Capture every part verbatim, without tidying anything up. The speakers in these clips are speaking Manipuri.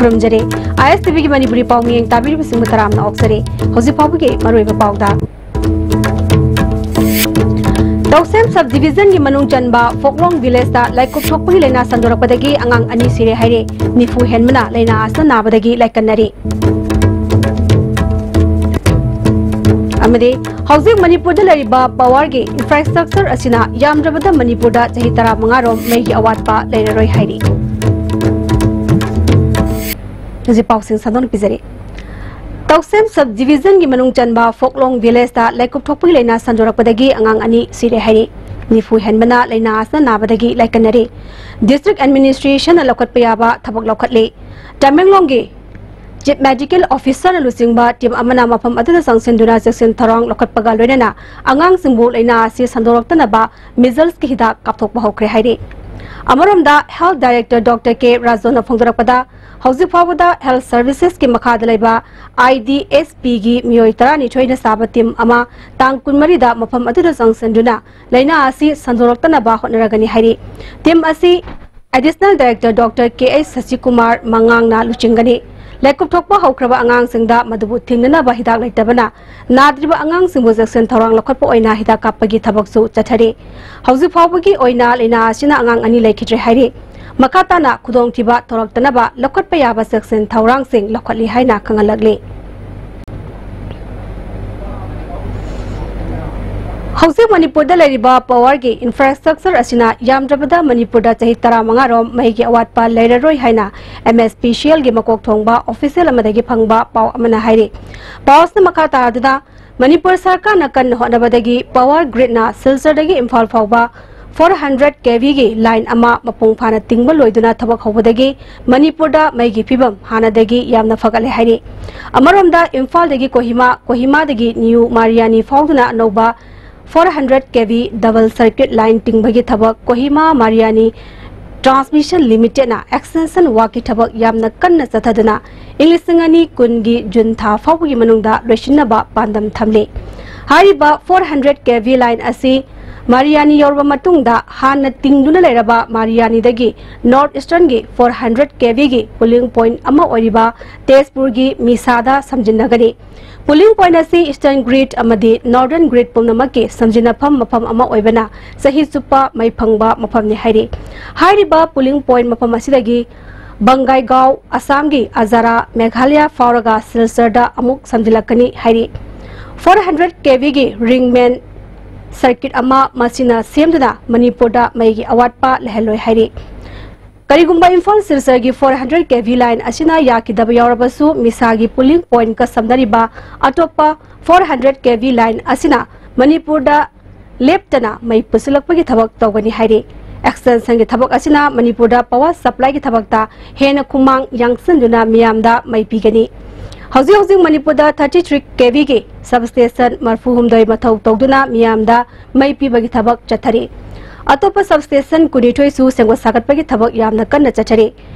ꯊꯝꯖꯔꯦ꯫ ꯑꯥꯏ ꯑꯦꯁ ꯇꯤ ꯚꯤꯒꯤ ꯃꯅꯤꯄꯨꯔꯤ ꯄꯥꯎ ꯃꯤꯌꯦꯡ ꯇꯥꯕꯤꯔꯤꯕꯁꯤꯡꯕꯨ ꯇꯔꯥꯝꯅ ꯑꯣꯛꯆꯔꯤ꯫ ꯍꯧꯖꯤꯛ ꯐꯥꯎꯕꯒꯤ ꯃꯔꯨꯑꯣꯏꯕ ꯄꯥꯎꯗ꯫ ꯇꯧꯁꯦꯝ sub division ꯒꯤ ꯃꯅꯨꯡ ꯆꯟꯕ ꯐꯣꯛꯂꯣꯡ village ꯇ ꯂꯥꯏꯀꯨꯞ ꯊꯣꯛꯄꯒꯤ ꯂꯥꯏꯅꯥ ꯁꯟꯗꯣꯔꯛꯄꯗꯒꯤ ꯑꯉꯥꯡ ꯑꯅꯤ ꯁꯤꯔꯦ ꯍꯥꯏꯔꯦ꯫ ꯅꯤꯐꯨ ꯍꯦꯟꯕꯅ ꯂꯥꯏꯅꯥ ꯑꯁꯤꯅ ꯅꯥꯕꯗꯒꯤ ꯂꯥꯏꯀꯠꯅꯔꯤ꯫ ꯑꯃꯗꯤ ꯍꯧꯖꯤꯛ ꯃꯅꯤꯄꯨꯔꯗ ꯂꯩꯔꯤꯕ power ꯒꯤ infrastructure ꯑꯁꯤꯅ ꯌꯥꯝꯗ꯭ꯔꯕꯗ ꯃꯅꯤꯄꯨꯔꯗ ꯆꯍꯤ ꯇꯔꯥꯃꯉꯥ ꯔꯣꯝ ꯃꯩꯒꯤ ꯑꯋꯥꯠꯄ ꯂꯩꯔꯔꯣꯏ ꯍꯥꯏꯔꯤ꯫ ꯍꯧꯖꯤꯛ ꯄꯥꯎꯁꯤꯡ ꯁꯟꯗꯣꯛꯅ ꯄꯤꯖꯔꯤ꯫ ꯇꯧꯁꯦꯝ sub division ꯒꯤ ꯃꯅꯨꯡ ꯆꯟꯕ ꯐꯣꯛꯂꯣꯡ village ꯇ ꯂꯥꯏꯀꯨꯞ ꯊꯣꯛꯄꯒꯤ ꯂꯥꯏꯅꯥ ꯁꯟꯗꯣꯔꯛꯄꯗꯒꯤ ꯑꯉꯥꯡ ꯑꯅꯤ ꯁꯤꯔꯦ ꯍꯥꯏꯔꯤ꯫ ꯅꯤꯐꯨ ꯍꯦꯟꯕꯅ ꯂꯥꯏꯅꯥ ꯑꯁꯤꯅ ꯅꯥꯕꯗꯒꯤ ꯂꯥꯏꯀꯠꯅꯔꯤ꯫ District administration ꯅ ꯂꯧꯈꯠꯄ ꯌꯥꯕ ꯊꯕꯛ ꯂꯧꯈꯠꯂꯤ꯫ ꯇꯃꯦꯡꯂꯣꯡꯒꯤ Chief Medical Officer ꯅ ꯂꯨꯆꯤꯡꯕ team ꯑꯃꯅ ꯃꯐꯝ ꯑꯗꯨꯗ ꯆꯪꯁꯤꯟꯗꯨꯅ ꯆꯦꯛꯁꯤꯟ ꯊꯧꯔꯥꯡ ꯂꯧꯈꯠꯄꯒ ꯂꯣꯏꯅꯅ ꯑꯉꯥꯡꯁꯤꯡꯕꯨ ꯂꯥꯏꯅꯥ ꯑꯁꯤ ꯁꯟꯗꯣꯔꯛꯇꯅꯕ measles ꯀꯤ ꯍꯤꯗꯥꯛ ꯀꯥꯞꯊꯣꯛꯄ ꯍꯧꯈ꯭ꯔꯦ ꯍꯥꯏꯔꯤ꯫ ꯑꯃꯔꯣꯝꯗ Health Director Doctor K ꯔꯥꯖꯣꯅ ꯐꯣꯡꯗꯣꯔꯛꯄꯗ, ꯍꯧꯖꯤꯛ ꯐꯥꯎꯕꯗ health services ꯀꯤ ꯃꯈꯥꯗ ꯂꯩꯕ I D S P ꯒꯤ ꯃꯤꯑꯣꯏ ꯇꯔꯥꯅꯤꯊꯣꯏꯅ ꯁꯥꯕ team ꯑꯃ ꯇꯥꯡ ꯀꯨꯟꯃꯔꯤꯗ ꯃꯐꯝ ꯑꯗꯨꯗ ꯆꯪꯁꯤꯟꯗꯨꯅ ꯂꯥꯏꯅꯥ ꯑꯁꯤ ꯁꯟꯗꯣꯔꯛꯇꯅꯕ ꯍꯣꯠꯅꯔꯒꯅꯤ ꯍꯥꯏꯔꯤ꯫ Team ꯑꯁꯤ Additional Director Doctor K H ꯁꯁꯤꯀꯨꯃꯥꯔ ꯃꯉꯥꯡꯅ ꯂꯨꯆꯤꯡꯒꯅꯤ꯫ ꯂꯥꯏꯀꯨꯞ ꯊꯣꯛꯄ ꯍꯧꯈ꯭ꯔꯕ ꯑꯉꯥꯡꯁꯤꯡꯗ ꯃꯗꯨꯕꯨ ꯊꯤꯡꯅꯅꯕ ꯍꯤꯗꯥꯛ ꯂꯩꯇꯕꯅ ꯅꯥꯗ꯭ꯔꯤꯕ ꯑꯉꯥꯡꯁꯤꯡꯕꯨ ꯆꯦꯛꯁꯤꯟ ꯊꯧꯔꯥꯡ ꯂꯧꯈꯠꯄ ꯑꯣꯏꯅ ꯍꯤꯗꯥꯛ ꯀꯥꯞꯄꯒꯤ ꯊꯕꯛꯁꯨ ꯆꯠꯊꯔꯤ꯫ ꯍꯧꯖꯤꯛ ꯐꯥꯎꯕꯒꯤ ꯑꯣꯏꯅ ꯂꯥꯏꯅꯥ ꯑꯁꯤꯅ ꯑꯉꯥꯡ ꯑꯅꯤ ꯂꯩꯈꯤꯗ꯭ꯔꯦ ꯍꯥꯏꯔꯤ꯫ ꯃꯈꯥ ꯇꯥꯅ ꯈꯨꯗꯣꯡꯊꯤꯕ ꯊꯣꯔꯛꯇꯅꯕ ꯂꯧꯈꯠꯄ ꯌꯥꯕ ꯆꯦꯛꯁꯤꯟ ꯊꯧꯔꯥꯡꯁꯤꯡ ꯂꯧꯈꯠꯂꯤ ꯍꯥꯏꯅ ꯈꯪꯍꯜꯂꯛꯂꯤ꯫ ꯍꯧꯖꯤꯛ ꯃꯅꯤꯄꯨꯔꯗ ꯂꯩꯔꯤꯕ power ꯒꯤ infrastructure ꯑꯁꯤꯅ ꯌꯥꯝꯗ꯭ꯔꯕꯗ ꯃꯅꯤꯄꯨꯔꯗ ꯆꯍꯤ ꯇꯔꯥꯃꯉꯥ ꯔꯣꯝ ꯃꯩꯒꯤ ꯑꯋꯥꯠꯄ ꯂꯩꯔꯔꯣꯏ ꯍꯥꯏꯅ M S P C L ꯒꯤ ꯃꯀꯣꯛ ꯊꯣꯡꯕ official ꯑꯃꯗꯒꯤ ꯐꯪꯕ ꯄꯥꯎ ꯑꯃꯅ ꯍꯥꯏꯔꯤ꯫ ꯄꯥꯎ ꯑꯁꯤꯅ ꯃꯈꯥ ꯇꯥꯔꯗꯨꯅ, ꯃꯅꯤꯄꯨꯔ ꯁꯔꯀꯥꯔꯅ ꯀꯟꯅ ꯍꯣꯠꯅꯕꯗꯒꯤ power grid ꯅ ꯁꯤꯜꯆꯔꯗꯒꯤ ꯏꯝꯐꯥꯜ ꯐꯥꯎꯕ four hundred K V ꯒꯤ line ꯑꯃ ꯃꯄꯨꯡ ꯐꯥꯅ ꯇꯤꯡꯕ ꯂꯣꯏꯗꯨꯅ ꯊꯕꯛ ꯍꯧꯕꯗꯒꯤ ꯃꯅꯤꯄꯨꯔꯗ ꯃꯩꯒꯤ ꯐꯤꯕꯝ ꯍꯥꯟꯅꯗꯒꯤ ꯌꯥꯝꯅ ꯐꯒꯠꯂꯦ ꯍꯥꯏꯔꯤ꯫ ꯑꯃꯔꯣꯝꯗ ꯏꯝꯐꯥꯜꯗꯒꯤ ꯀꯣꯍꯤꯃꯥ, ꯀꯣꯍꯤꯃꯥꯗꯒꯤ ꯅ꯭ꯌꯨ ꯃꯥꯔꯤꯌꯥꯅꯤ ꯐꯥꯎꯗꯨꯅ ꯑꯅꯧꯕ four hundred K V double circuit line ꯇꯤꯡꯕꯒꯤ ꯊꯕꯛ ꯀꯣꯍꯤꯃꯥ ꯃꯥꯔꯤꯌꯥꯅꯤ Transmission Limited ꯅ extension work ꯀꯤ ꯊꯕꯛ ꯌꯥꯝꯅ ꯀꯟꯅ ꯆꯠꯊꯗꯨꯅ ꯏꯪ ꯂꯤꯁꯤꯡ ꯑꯅꯤ ꯀꯨꯟꯒꯤ ꯖꯨꯟ ꯊꯥ ꯐꯥꯎꯕꯒꯤ ꯃꯅꯨꯡꯗ ꯂꯣꯏꯁꯤꯟꯅꯕ ꯄꯥꯟꯗꯝ ꯊꯝꯂꯤ꯫ ꯍꯥꯏꯔꯤꯕ four hundred K V line ꯑꯁꯤ ꯃꯥꯔꯤꯌꯥꯅꯤ ꯌꯧꯔꯕ ꯃꯇꯨꯡꯗ ꯍꯥꯟꯅ ꯇꯤꯡꯗꯨꯅ ꯂꯩꯔꯕ ꯃꯥꯔꯤꯌꯥꯅꯤꯗꯒꯤ North Easternꯒꯤ four hundred KVꯒꯤ polling point ꯑꯃ ꯑꯣꯏꯔꯤꯕ ꯇꯦꯖꯄꯨꯔꯒꯤ ꯃꯤꯁꯥꯗ ꯁꯝꯖꯤꯟꯅꯒꯅꯤ꯫ Polling point ꯑꯁꯤ Eastern Grid ꯑꯃꯗꯤ Northern Grid ꯄꯨꯝꯅꯃꯛꯀꯤ ꯁꯝꯖꯤꯟꯅꯐꯝ ꯃꯐꯝ ꯑꯃ ꯑꯣꯏꯕꯅ ꯆꯍꯤ ꯆꯨꯞꯄ ꯃꯩ ꯐꯪꯕ ꯃꯐꯝꯅꯤ ꯍꯥꯏꯔꯤ꯫ ꯍꯥꯏꯔꯤꯕ polling point ꯃꯐꯝ ꯑꯁꯤꯗꯒꯤ ꯕꯪꯒꯥꯏꯒꯥꯎ, ꯑꯁꯥꯝꯒꯤ ꯑꯖꯥꯔꯥ, ꯃꯦꯘꯥꯂꯌꯥ ꯐꯥꯎꯔꯒ ꯁꯤꯜꯆꯔꯗ ꯑꯃꯨꯛ ꯁꯝꯖꯤꯜꯂꯛꯀꯅꯤ ꯍꯥꯏꯔꯤ꯫ Four hundred KVꯒꯤ ring main circuit ꯑꯃ ꯃꯁꯤꯅ ꯁꯦꯝꯗꯨꯅ ꯃꯅꯤꯄꯨꯔꯗ ꯃꯩꯒꯤ ꯑꯋꯥꯠꯄ ꯂꯩꯍꯜꯂꯣꯏ ꯍꯥꯏꯔꯤ꯫ ꯀꯔꯤꯒꯨꯝꯕ Imphal ꯁꯤꯜꯆꯔꯒꯤ four hundred KV line ꯑꯁꯤꯅ ꯌꯥꯈꯤꯗꯕ ꯌꯥꯎꯔꯕꯁꯨ, ꯃꯤꯁꯥꯒꯤ polling pointꯀ ꯁꯝꯅꯔꯤꯕ ꯑꯇꯣꯞꯄ four hundred KV line ꯑꯁꯤꯅ ꯃꯅꯤꯄꯨꯔꯗ ꯂꯦꯞꯇꯅ ꯃꯩ ꯄꯨꯁꯤꯜꯂꯛꯄꯒꯤ ꯊꯕꯛ ꯇꯧꯒꯅꯤ ꯍꯥꯏꯔꯤ꯫ Extensionꯒꯤ ꯊꯕꯛ ꯑꯁꯤꯅ ꯃꯅꯤꯄꯨꯔꯗ power supplyꯒꯤ ꯊꯕꯛꯇ ꯍꯦꯟꯅ ꯈꯨꯃꯥꯡ ꯌꯥꯡꯁꯤꯟꯗꯨꯅ ꯃꯤꯌꯥꯝꯗ ꯃꯩ ꯄꯤꯒꯅꯤ꯫ ꯍꯧꯖꯤꯛ ꯍꯧꯖꯤꯛ ꯃꯅꯤꯄꯨꯔꯗ thirty three KVꯒꯤ substation ꯃꯔꯤꯐꯨꯍꯨꯝꯗꯣꯏ ꯃꯊꯧ ꯇꯧꯗꯨꯅ ꯃꯤꯌꯥꯝꯗ ꯃꯩ ꯄꯤꯕꯒꯤ ꯊꯕꯛ ꯆꯠꯊꯔꯤ꯫ ꯑꯇꯣꯞꯄ substation ꯀꯨꯟꯅꯤꯊꯣꯏꯁꯨ ꯁꯦꯝꯒꯠ ꯁꯥꯒꯠꯄꯒꯤ ꯊꯕꯛ ꯌꯥꯝꯅ ꯀꯟꯅ ꯆꯠꯊꯔꯤ꯫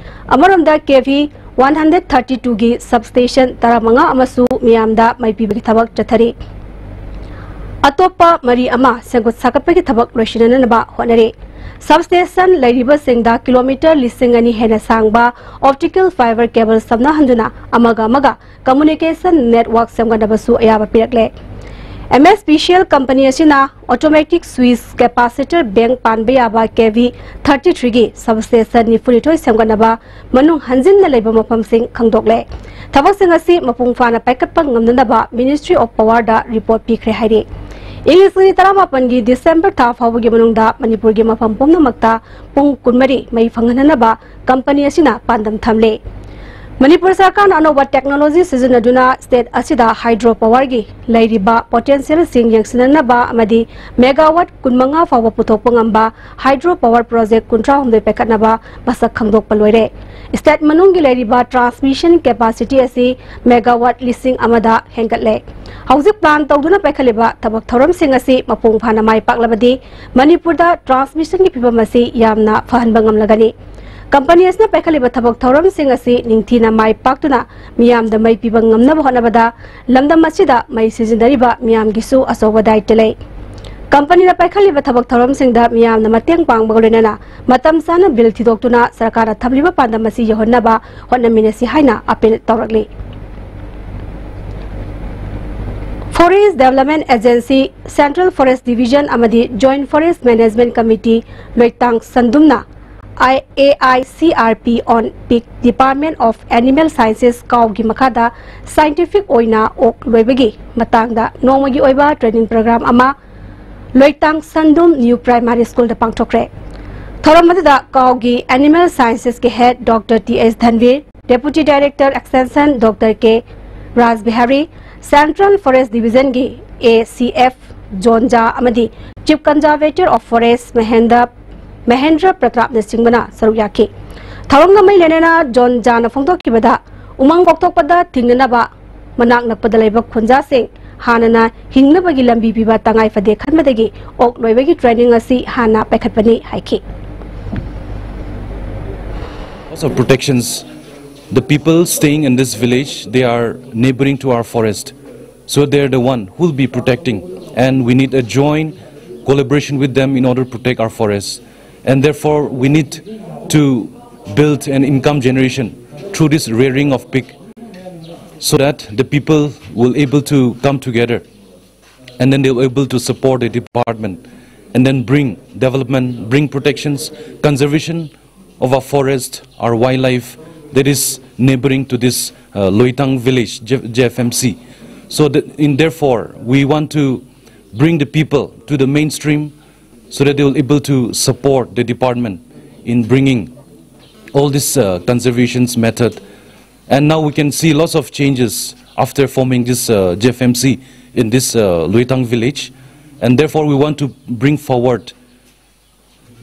ꯑꯃꯔꯣꯝꯗ KV one hundred thirty twoꯒꯤ substation ꯇꯔꯥꯃꯉꯥ ꯑꯃꯁꯨ ꯃꯤꯌꯥꯝꯗ ꯃꯩ ꯄꯤꯕꯒꯤ ꯊꯕꯛ ꯆꯠꯊꯔꯤ꯫ ꯑꯇꯣꯞꯄ ꯃꯔꯤ ꯑꯃ ꯁꯦꯝꯒꯠ ꯁꯥꯒꯠꯄꯒꯤ ꯊꯕꯛ ꯂꯣꯏꯁꯤꯟꯅꯅꯕ ꯍꯣꯠꯅꯔꯤ꯫ Substation ꯂꯩꯔꯤꯕꯁꯤꯡꯗ kilometre ꯂꯤꯁꯤꯡ ꯑꯅꯤ ꯍꯦꯟꯅ ꯁꯥꯡꯕ optical fibre cable ꯁꯝꯅꯍꯟꯗꯨꯅ ꯑꯃꯒ ꯑꯃꯒ communication network ꯁꯦꯝꯒꯠꯅꯕꯁꯨ ꯑꯌꯥꯕ ꯄꯤꯔꯛꯂꯦ꯫ MSPCL company ꯑꯁꯤꯅ automatic switch capacitor bank ꯄꯥꯟꯕ ꯌꯥꯕ KV thirty threeꯒꯤ substation ꯅꯤꯐꯨꯅꯤꯊꯣꯏ ꯁꯦꯝꯒꯠꯅꯕ ꯃꯅꯨꯡ ꯍꯟꯖꯤꯟꯅ ꯂꯩꯕ ꯃꯐꯝꯁꯤꯡ ꯈꯪꯗꯣꯛꯂꯦ꯫ ꯊꯕꯛꯁꯤꯡ ꯑꯁꯤ ꯃꯄꯨꯡ ꯐꯥꯅ ꯄꯥꯏꯈꯠꯄ ꯉꯝꯅꯅꯕ Ministry of Powerꯗ report ꯄꯤꯈ꯭ꯔꯦ ꯍꯥꯏꯔꯤ꯫ ꯏꯪ ꯂꯤꯁꯤꯡ ꯑꯅꯤ ꯇꯔꯥꯃꯥꯄꯟꯒꯤ December ꯊꯥ ꯐꯥꯎꯕꯒꯤ ꯃꯅꯨꯡꯗ ꯃꯅꯤꯄꯨꯔꯒꯤ ꯃꯐꯝ ꯄꯨꯝꯅꯃꯛꯇ ꯄꯨꯡ ꯀꯨꯟꯃꯔꯤ ꯃꯩ ꯐꯪꯍꯟꯅꯅꯕ company ꯑꯁꯤꯅ ꯄꯥꯟꯗꯝ ꯊꯝꯂꯤ꯫ ꯃꯅꯤꯄꯨꯔ ꯁꯔꯀꯥꯔꯅ ꯑꯅꯧꯕ technology ꯁꯤꯖꯤꯟꯅꯗꯨꯅ state ꯑꯁꯤꯗ hydro powerꯒꯤ ꯂꯩꯔꯤꯕ potentialꯁꯤꯡ ꯌꯦꯡꯁꯤꯟꯅꯅꯕ ꯑꯃꯗꯤ megawatt ꯀꯨꯟꯃꯉꯥ ꯐꯥꯎꯕ ꯄꯨꯊꯣꯛꯄ ꯉꯝꯕ hydro power project ꯀꯨꯟꯊ꯭ꯔꯥꯍꯨꯝꯗꯣꯏ ꯄꯥꯏꯈꯠꯅꯕ ꯃꯁꯛ ꯈꯪꯗꯣꯛꯄ ꯂꯣꯏꯔꯦ꯫ State ꯃꯅꯨꯡꯒꯤ ꯂꯩꯔꯤꯕ transmission capacity ꯑꯁꯤ megawatt ꯂꯤꯁꯤꯡ ꯑꯃꯗ ꯍꯦꯟꯒꯠꯂꯦ꯫ ꯍꯧꯖꯤꯛ plan ꯇꯧꯗꯨꯅ ꯄꯥꯏꯈꯠꯂꯤꯕ ꯊꯕꯛ ꯊꯧꯔꯝꯁꯤꯡ ꯑꯁꯤ ꯃꯄꯨꯡ ꯐꯥꯅ ꯃꯥꯏ ꯄꯥꯛꯂꯕꯗꯤ ꯃꯅꯤꯄꯨꯔꯗ transmissionꯒꯤ ꯐꯤꯕꯝ ꯑꯁꯤ ꯌꯥꯝꯅ ꯐꯍꯟꯕ ꯉꯝꯂꯒꯅꯤ꯫ Company ꯑꯁꯤꯅ ꯄꯥꯏꯈꯠꯂꯤꯕ ꯊꯕꯛ ꯊꯧꯔꯝꯁꯤꯡ ꯑꯁꯤ ꯅꯤꯡꯊꯤꯅ ꯃꯥꯏ ꯄꯥꯛꯇꯨꯅ ꯃꯤꯌꯥꯝꯗ ꯃꯩ ꯄꯤꯕ ꯉꯝꯅꯕ ꯍꯣꯠꯅꯕꯗ ꯂꯝꯗꯝ ꯑꯁꯤꯗ ꯃꯩ ꯁꯤꯖꯤꯟꯅꯔꯤꯕ ꯃꯤꯌꯥꯝꯒꯤꯁꯨ ꯑꯆꯧꯕ ꯗꯥꯏꯇ ꯂꯩ꯫ ꯀꯝꯄꯅꯤꯅ ꯄꯥꯏꯈꯠꯂꯤꯕ ꯊꯕꯛ ꯊꯧꯔꯝꯁꯤꯡꯗ ꯃꯤꯌꯥꯝꯅ ꯃꯇꯦꯡ ꯄꯥꯡꯕꯒ ꯂꯣꯏꯅꯅ ꯃꯇꯝ ꯆꯥꯅ ꯕꯤꯜ ꯊꯤꯗꯣꯛꯇꯨꯅ ꯁꯔꯀꯥꯔꯅ ꯊꯝꯂꯤꯕ ꯄꯥꯟꯗꯝ ꯑꯁꯤ ꯌꯧꯍꯟꯅꯕ ꯍꯣꯠꯅꯃꯤꯟꯅꯁꯤ ꯍꯥꯏꯅ appeal ꯇꯧꯔꯛꯂꯤ꯫ Forest Development Agency, Central Forest Division ꯑꯃꯗꯤ Joint Forest Management Committee ꯂꯣꯏꯇꯥꯡ ꯁꯟꯗꯨꯝꯅ A I C R P on PIC Department of Animal Sciences ꯀꯥꯎꯒꯤ ꯃꯈꯥꯗ scientific ꯑꯣꯏꯅ ꯑꯣꯛ ꯂꯣꯏꯕꯒꯤ ꯃꯇꯥꯡꯗ ꯅꯣꯡꯃꯒꯤ ꯑꯣꯏꯕ training program ꯑꯃ ꯂꯣꯏꯇꯥꯡ ꯁꯟꯗꯨꯝ New Primary Schoolꯗ ꯄꯥꯡꯊꯣꯛꯈ꯭ꯔꯦ꯫ ꯊꯧꯔꯝ ꯑꯗꯨꯗ ꯀꯥꯎꯒꯤ Animal Sciencesꯀꯤ Head Doctor ꯇꯤ ꯑꯦꯁ ꯙꯟꯕꯤꯔ, Deputy Director Extension Doctor ꯀꯦ ꯔꯥꯖꯕꯤꯍꯥꯔꯤ, Central Forest Divisionꯒꯤ ꯑꯦ ꯁꯤ ꯑꯦꯐ ꯖꯣꯟ ꯖꯥ ꯑꯃꯗꯤ Chief Conservator of Forest ꯃꯍꯦꯟꯗ Mahendra ꯄ꯭ꯔꯇꯥꯞꯅꯆꯤꯡꯕꯅ ꯁꯔꯨꯛ ꯌꯥꯈꯤ꯫ ꯊꯧꯔꯝꯒ ꯃꯔꯤ ꯂꯩꯅꯅ ꯖꯣꯟ ꯖꯥꯅ ꯐꯣꯡꯗꯣꯛꯈꯤꯕꯗ, ꯎꯃꯪ ꯀꯣꯛꯊꯣꯛꯄꯗ ꯊꯤꯡꯅꯅꯕ ꯃꯅꯥꯛ ꯅꯛꯄꯗ ꯂꯩꯕ ꯈꯨꯟꯖꯥꯁꯤꯡ ꯍꯥꯟꯅꯅ ꯍꯤꯡꯅꯕꯒꯤ ꯂꯝꯕꯤ ꯄꯤꯕ ꯇꯉꯥꯏ ꯐꯗꯦ ꯈꯟꯕꯗꯒꯤ ꯑꯣꯛ ꯂꯣꯏꯕꯒꯤ training ꯑꯁꯤ ꯍꯥꯟꯅ ꯄꯥꯏꯈꯠꯄꯅꯤ ꯍꯥꯏꯈꯤ꯫ Also protections. The people staying in this village, they are neighboring to our forest. So they're the one who will be protecting. And we need a joint collaboration with them in order to protect our forests. And therefore, we need to build an income generation through this rearing of pig so that the people will able to come together and then they're able to support the department and then bring development, bring protections, conservation of our forest, our wildlife that is neighboring to this uh, Loitang village, J- J F M C. So that in therefore, we want to bring the people to the mainstream so that they will able to support the department in bringing all this uh, conservation's method. And now we can see lots of changes after forming this uh, J F M C in this uh, Luitang village. And therefore we want to bring forward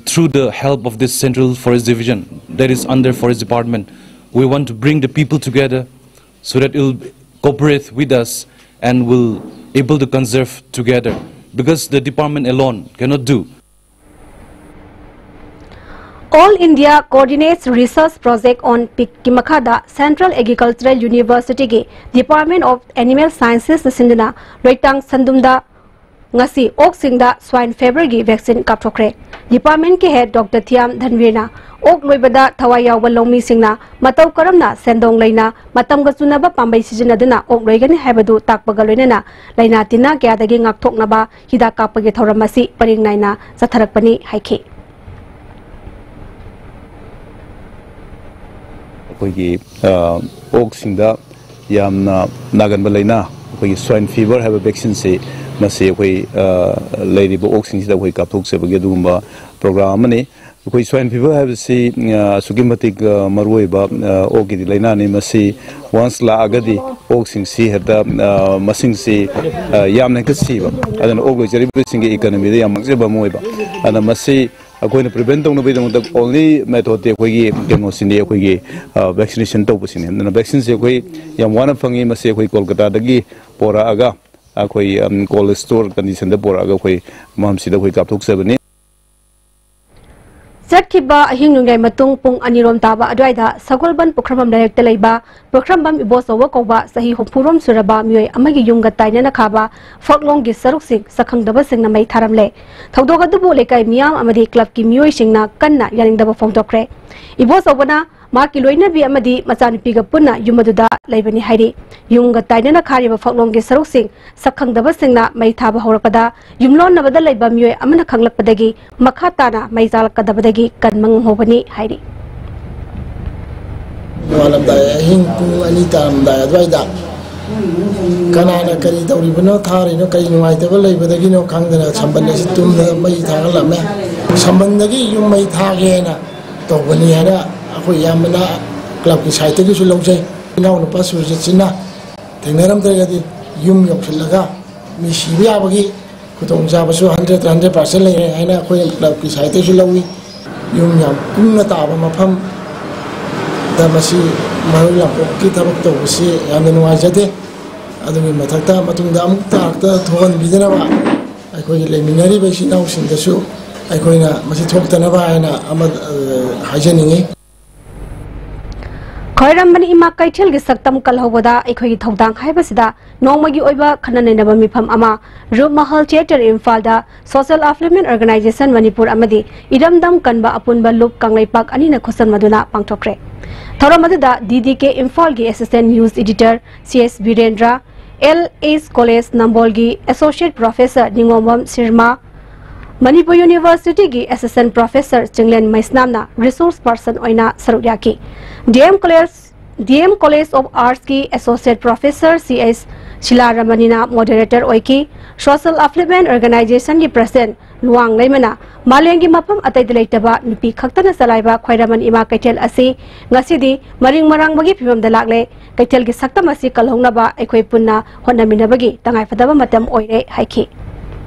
through the help of this Central Forest Division that is under Forest Department. We want to bring the people together so that it will cooperate with us and will able to conserve together, because the department alone cannot do. All India Coordinates Research Project on PICꯀꯤ ꯃꯈꯥꯗ Central Agricultural Universityꯒꯤ Department of Animal Sciences ꯅ ꯁꯤꯟꯗꯨꯅ ꯂꯣꯏꯇꯥꯡ ꯁꯟꯗꯨꯝꯗ ꯉꯁꯤ ꯑꯣꯛꯁꯤꯡꯗ ꯁ꯭ꯋꯥꯏꯟ ꯐꯤꯚꯔꯒꯤ ꯚꯦꯛꯁꯤꯟ ꯀꯥꯞꯊꯣꯛꯈ꯭ꯔꯦ꯫ ꯗꯤꯄꯥꯔꯠꯃꯦꯟꯠꯀꯤ ꯍꯦꯗ ꯗꯣꯛꯇꯔ ꯊꯤꯌꯥꯝ ꯙꯟꯕꯤꯔꯅ ꯑꯣꯛ ꯂꯣꯏꯕꯗ ꯊꯋꯥꯏ ꯌꯥꯎꯕ ꯂꯧꯃꯤꯁꯤꯡꯅ ꯃꯇꯧ ꯀꯔꯝꯅ ꯁꯦꯟꯗꯣꯡ ꯂꯩꯅ ꯃꯇꯝꯒ ꯆꯨꯅꯕ ꯄꯥꯝꯕꯩ ꯁꯤꯖꯤꯟꯅꯗꯨꯅ ꯑꯣꯛ ꯂꯣꯏꯒꯅꯤ ꯍꯥꯏꯕꯗꯨ ꯇꯥꯛꯄꯒ ꯂꯣꯏꯅꯅ ꯂꯥꯏꯅꯥ ꯇꯤꯟꯅ ꯀꯌꯥꯗꯒꯤ ꯉꯥꯛꯊꯣꯛꯅꯕ ꯍꯤꯗꯥꯛ ꯀꯥꯞꯄꯒꯤ ꯊꯧꯔꯝ ꯑꯁꯤ ꯄꯔꯤꯡ ꯅꯥꯏꯅ ꯆꯠꯊꯔꯛꯄꯅꯤ ꯍꯥꯏꯈꯤ꯫ ꯑꯩꯈꯣꯏꯒꯤ, ꯑ, ꯑꯣꯛꯁꯤꯡꯗ ꯌꯥꯝꯅ ꯅꯥꯒꯟꯕ ꯂꯥꯏꯅꯥ, ꯑꯩꯈꯣꯏꯒꯤ ꯁ꯭ꯋꯥꯏꯟ ꯐꯤꯚꯔ ꯍꯥꯏꯕ ꯚꯦꯛꯁꯤꯟꯁꯤ, ꯃꯁꯤ ꯑꯩꯈꯣꯏ, ꯑ, ꯂꯩꯔꯤꯕ ꯑꯣꯛꯁꯤꯡꯁꯤꯗ ꯑꯩꯈꯣꯏ ꯀꯥꯞꯊꯣꯛꯆꯕꯒꯤ ꯑꯗꯨꯒꯨꯝꯕ ꯄ꯭ꯔꯣꯒ꯭ꯔꯥꯝ ꯑꯃꯅꯤ꯫ ꯑꯩꯈꯣꯏ ꯁ꯭ꯋꯥꯏꯟ ꯐꯤꯚꯔ ꯍꯥꯏꯕꯁꯤ, ꯑ, ꯑꯁꯨꯛꯀꯤ ꯃꯇꯤꯛ, ꯑ, ꯃꯔꯨꯑꯣꯏꯕ, ꯑ, ꯑꯣꯛꯀꯤꯗꯤ ꯂꯥꯏꯅꯥꯅꯤ꯫ ꯃꯁꯤ ꯋꯥꯟꯁ ꯂꯥꯛꯑꯒꯗꯤ ꯑꯣꯛꯁꯤꯡꯁꯤ ꯍꯦꯛꯇ, ꯑ, ꯃꯁꯤꯡꯁꯤ, ꯑ, ꯌꯥꯝꯅ ꯍꯦꯛꯇ ꯁꯤꯕ꯫ ꯑꯗꯨꯅ ꯑꯣꯛ ꯂꯣꯏꯖꯔꯤꯕꯁꯤꯡꯒꯤ ꯏꯀꯣꯅꯣꯃꯤꯗ ꯌꯥꯝ ꯃꯥꯡꯖꯕ ꯑꯃ ꯑꯣꯏꯕ꯫ ꯑꯗꯨꯅ ꯃꯁꯤ ꯑꯩꯈꯣꯏꯅ ꯄ꯭ꯔꯤꯚꯦꯟ ꯇꯧꯅꯕꯒꯤꯗꯃꯛꯇ ꯑꯣꯟꯂꯤ ꯃꯦꯊꯣꯗꯇꯤ ꯑꯩꯈꯣꯏꯒꯤ ꯀꯩꯅꯣꯁꯤꯅꯤ, ꯑꯩꯈꯣꯏꯒꯤ, ꯑ, ꯚꯦꯛꯁꯤꯅꯦꯁꯟ ꯇꯧꯕꯁꯤꯅꯤ꯫ ꯑꯗꯨꯅ ꯚꯦꯛꯁꯤꯟꯁꯦ ꯑꯩꯈꯣꯏ ꯌꯥꯝ ꯋꯥꯅ ꯐꯪꯉꯤ꯫ ꯃꯁꯤ ꯑꯩꯈꯣꯏ ꯀꯣꯜꯀꯇꯥꯗꯒꯤ ꯄꯣꯔꯛꯑꯒ ꯑꯩꯈꯣꯏ, ꯑꯝ, ꯀꯣꯜꯗ ꯁ꯭ꯇꯣꯔ ꯀꯟꯗꯤꯁꯟꯗ ꯄꯣꯔꯛꯑꯒ ꯑꯩꯈꯣꯏ ꯃꯐꯝꯁꯤꯗ ꯑꯩꯈꯣꯏ ꯀꯥꯞꯊꯣꯛꯆꯕꯅꯤ꯫ ꯆꯠꯈꯤꯕ ꯑꯍꯤꯡ ꯅꯣꯡꯌꯥꯏ ꯃꯇꯨꯡ ꯄꯨꯡ ꯑꯅꯤꯔꯣꯝ ꯇꯥꯕ ꯑꯗꯨꯋꯥꯏꯗ ꯁꯒꯣꯜꯕꯟ ꯄꯨꯈ꯭ꯔꯝꯕꯝ ꯂꯩꯔꯛꯇ ꯂꯩꯕ ꯄꯨꯈ꯭ꯔꯝꯕꯝ ꯏꯕꯣꯆꯧꯕ ꯀꯧꯕ ꯆꯍꯤ ꯍꯨꯝꯐꯨꯔꯣꯝ ꯁꯨꯔꯕ ꯃꯤꯑꯣꯏ ꯑꯃꯒꯤ ꯌꯨꯝꯒ ꯇꯥꯏꯅꯅ ꯈꯥꯕ ꯐꯛꯂꯣꯡꯒꯤ ꯁꯔꯨꯛꯁꯤꯡ ꯁꯛꯈꯪꯗꯕꯁꯤꯡꯅ ꯃꯩ ꯊꯥꯔꯝꯂꯦ꯫ ꯊꯧꯗꯣꯛ ꯑꯗꯨꯕꯨ ꯂꯩꯀꯥꯏ ꯃꯤꯌꯥꯝ ꯑꯃꯗꯤ ꯀ꯭ꯂꯕꯀꯤ ꯃꯤꯑꯣꯏꯁꯤꯡꯅ ꯀꯟꯅ ꯌꯥꯅꯤꯡꯗꯕ ꯐꯣꯡꯗꯣꯛꯈ꯭ꯔꯦ꯫ ꯏꯕꯣꯆꯧꯕꯅ ꯃꯍꯥꯛꯀꯤ ꯂꯣꯏꯅꯕꯤ ꯑꯃꯗꯤ ꯃꯆꯥꯅꯨꯄꯤꯒ ꯄꯨꯟꯅ ꯌꯨꯝ ꯑꯗꯨꯗ ꯂꯩꯕꯅꯤ ꯍꯥꯏꯔꯤ꯫ ꯌꯨꯝꯒ ꯇꯥꯏꯅꯅ ꯈꯥꯔꯤꯕ ꯐꯛꯂꯣꯡꯒꯤ ꯁꯔꯨꯛꯁꯤꯡ ꯁꯛꯈꯪꯗꯕꯁꯤꯡꯅ ꯃꯩ ꯊꯥꯕ ꯍꯧꯔꯛꯄꯗ ꯌꯨꯝꯂꯣꯟꯅꯕꯗ ꯂꯩꯕ ꯃꯤꯑꯣꯏ ꯑꯃꯅ ꯈꯪꯂꯛꯄꯗꯒꯤ ꯃꯈꯥ ꯇꯥꯅ ꯃꯩ ꯆꯥꯂꯛꯀꯗꯕꯗꯒꯤ ꯀꯟꯕ ꯉꯝꯍꯧꯕꯅꯤ ꯍꯥꯏꯔꯤ꯫ ꯅꯣꯡꯉꯥꯜꯂꯝꯗꯥꯏ ꯑꯍꯤꯡ ꯄꯨꯡ ꯑꯅꯤ ꯇꯥꯔꯝꯗꯥꯏ ꯑꯗꯨꯋꯥꯏꯗ ꯀꯅꯥꯅ ꯀꯔꯤ ꯇꯧꯔꯤꯕꯅꯣ, ꯊꯥꯔꯤꯅꯣ, ꯀꯔꯤ ꯅꯨꯡꯉꯥꯏꯇꯕ ꯂꯩꯕꯗꯒꯤꯅꯣ ꯈꯪꯗꯅ ꯁꯝꯕꯟ ꯑꯁꯤ ꯇꯨꯝꯗꯅ ꯃꯩ ꯊꯥꯒꯠꯂꯝꯃꯦ꯫ ꯁꯝꯕꯟꯗꯒꯤ ꯌꯨꯝ ꯃꯩ ꯊꯥꯒꯦꯅ ꯇꯧꯕꯅꯤ ꯍꯥꯏꯅ ꯑꯩꯈꯣꯏ ꯏꯌꯥꯝꯕꯅ ꯀ꯭ꯂꯕꯀꯤ ꯁꯥꯏꯠꯇꯒꯤꯁꯨ ꯂꯧꯖꯩ꯫ ꯏꯅꯥꯎꯅꯨꯄꯥ ꯁꯨꯔꯖꯤꯠꯁꯤꯅ ꯊꯦꯡꯅꯔꯝꯗ꯭ꯔꯒꯗꯤ ꯌꯨꯝ ꯌꯧꯁꯤꯜꯂꯒ ꯃꯤ ꯁꯤꯕ ꯌꯥꯕꯒꯤ ꯈꯨꯗꯣꯡꯆꯥꯕꯁꯨ ꯍꯟꯗ꯭ꯔꯦꯠ ꯍꯟꯗ꯭ꯔꯦꯠ ꯄꯥꯔꯁꯦꯟ ꯂꯩꯔꯦ ꯍꯥꯏꯅ ꯑꯩꯈꯣꯏ ꯀ꯭ꯂꯕꯀꯤ ꯁꯥꯏꯠꯇꯒꯤꯁꯨ ꯂꯧꯏ꯫ ꯌꯨꯝ ꯌꯥꯝ ꯀꯨꯡꯅ ꯇꯥꯕ ꯃꯐꯝꯗ ꯃꯁꯤ ꯃꯔꯣꯏ ꯂꯥꯡꯄꯣꯛꯀꯤ ꯊꯕꯛ ꯇꯧꯕꯁꯤ ꯌꯥꯝꯅ ꯅꯨꯡꯉꯥꯏꯖꯗꯦ꯫ ꯑꯗꯨꯒꯤ ꯃꯊꯛꯇ ꯃꯇꯨꯡꯗ ꯑꯃꯨꯛ ꯇꯥꯔꯛꯇ ꯊꯣꯛꯍꯟꯕꯤꯗꯅꯕ ꯑꯩꯈꯣꯏꯒꯤ ꯂꯩꯃꯤꯟꯅꯔꯤꯕ ꯏꯆꯤꯜ ꯏꯅꯥꯎꯁꯤꯡꯗꯁꯨ ꯑꯩꯈꯣꯏꯅ ꯃꯁꯤ ꯊꯣꯛꯇꯅꯕ ꯍꯥꯏꯅ ꯑꯃ, ꯑ, ꯍꯥꯏꯖꯅꯤꯡꯏ꯫ ꯈ꯭ꯋꯥꯏꯔꯝꯕꯟ ꯏꯃꯥ ꯀꯩꯊꯦꯜꯒꯤ ꯁꯛꯇꯝ ꯀꯜꯍꯧꯕꯗ ꯑꯩꯈꯣꯏꯒꯤ ꯊꯧꯗꯥꯡ ꯍꯥꯏꯕꯁꯤꯗ ꯅꯣꯡꯃꯒꯤ ꯑꯣꯏꯕ ꯈꯟꯅ ꯅꯩꯅꯕ ꯃꯤꯐꯝ ꯑꯃ ꯔꯨꯞ ꯃꯍꯜ ꯊꯤꯌꯦꯇꯔ ꯏꯝꯐꯥꯜꯗ Social Affluent Organisation ꯃꯅꯤꯄꯨꯔ ꯑꯃꯗꯤ ꯏꯔꯝꯗꯝ ꯀꯟꯕ ꯑꯄꯨꯟꯕ ꯂꯨꯞ ꯀꯪꯂꯩꯄꯥꯛ ꯑꯅꯤꯅ ꯈꯨꯠꯁꯝꯅꯗꯨꯅ ꯄꯥꯡꯊꯣꯛꯈ꯭ꯔꯦ꯫ ꯊꯧꯔꯝ ꯑꯗꯨꯗ D D K ꯏꯝꯐꯥꯜꯒꯤ Assistant News Editor C S Birendra, L S College ꯅꯝꯕꯣꯜꯒꯤ Associate Professor ꯅꯤꯉꯣꯝꯕꯝ ꯁꯤꯔꯃꯥ, Manipur ꯌꯨꯅꯤꯚꯔꯁꯤꯇꯤꯒꯤ Assistant Professor Chinglen ꯃꯩꯁꯅꯥꯝꯅ Resource Person ꯑꯣꯏꯅ ꯁꯔꯨꯛ ꯌꯥꯈꯤ꯫ D M College, D M College of Arts ꯀꯤ Associate Professor C S ꯁꯤꯂꯥꯔꯃꯅꯤꯅ Moderator ꯑꯣꯏꯈꯤ꯫ Social Affluent Organisation ꯒꯤ President ꯂꯨꯋꯥꯡ ꯂꯩꯃꯅ ꯃꯥꯂꯦꯝꯒꯤ ꯃꯐꯝ ꯑꯇꯩꯗ ꯂꯩꯇꯕ ꯅꯨꯄꯤ ꯈꯛꯇꯅ ꯆꯂꯥꯏꯕ ꯈ꯭ꯋꯥꯏꯔꯝꯕꯟ ꯏꯃꯥ ꯀꯩꯊꯦꯜ ꯑꯁꯤ ꯉꯁꯤꯗꯤ ꯃꯔꯤꯡ ꯃꯔꯥꯡꯕꯒꯤ ꯐꯤꯕꯝꯗ ꯂꯥꯛꯂꯦ꯫ ꯀꯩꯊꯦꯜꯒꯤ ꯁꯛꯇꯝ ꯑꯁꯤ ꯀꯜꯍꯧꯅꯕ ꯑꯩꯈꯣꯏ ꯄꯨꯟꯅ ꯍꯣꯠꯅꯃꯤꯟꯅꯕꯒꯤ ꯇꯉꯥꯏꯐꯗꯕ ꯃꯇꯝ ꯑꯣꯏꯔꯦ ꯍꯥꯏꯈꯤ꯫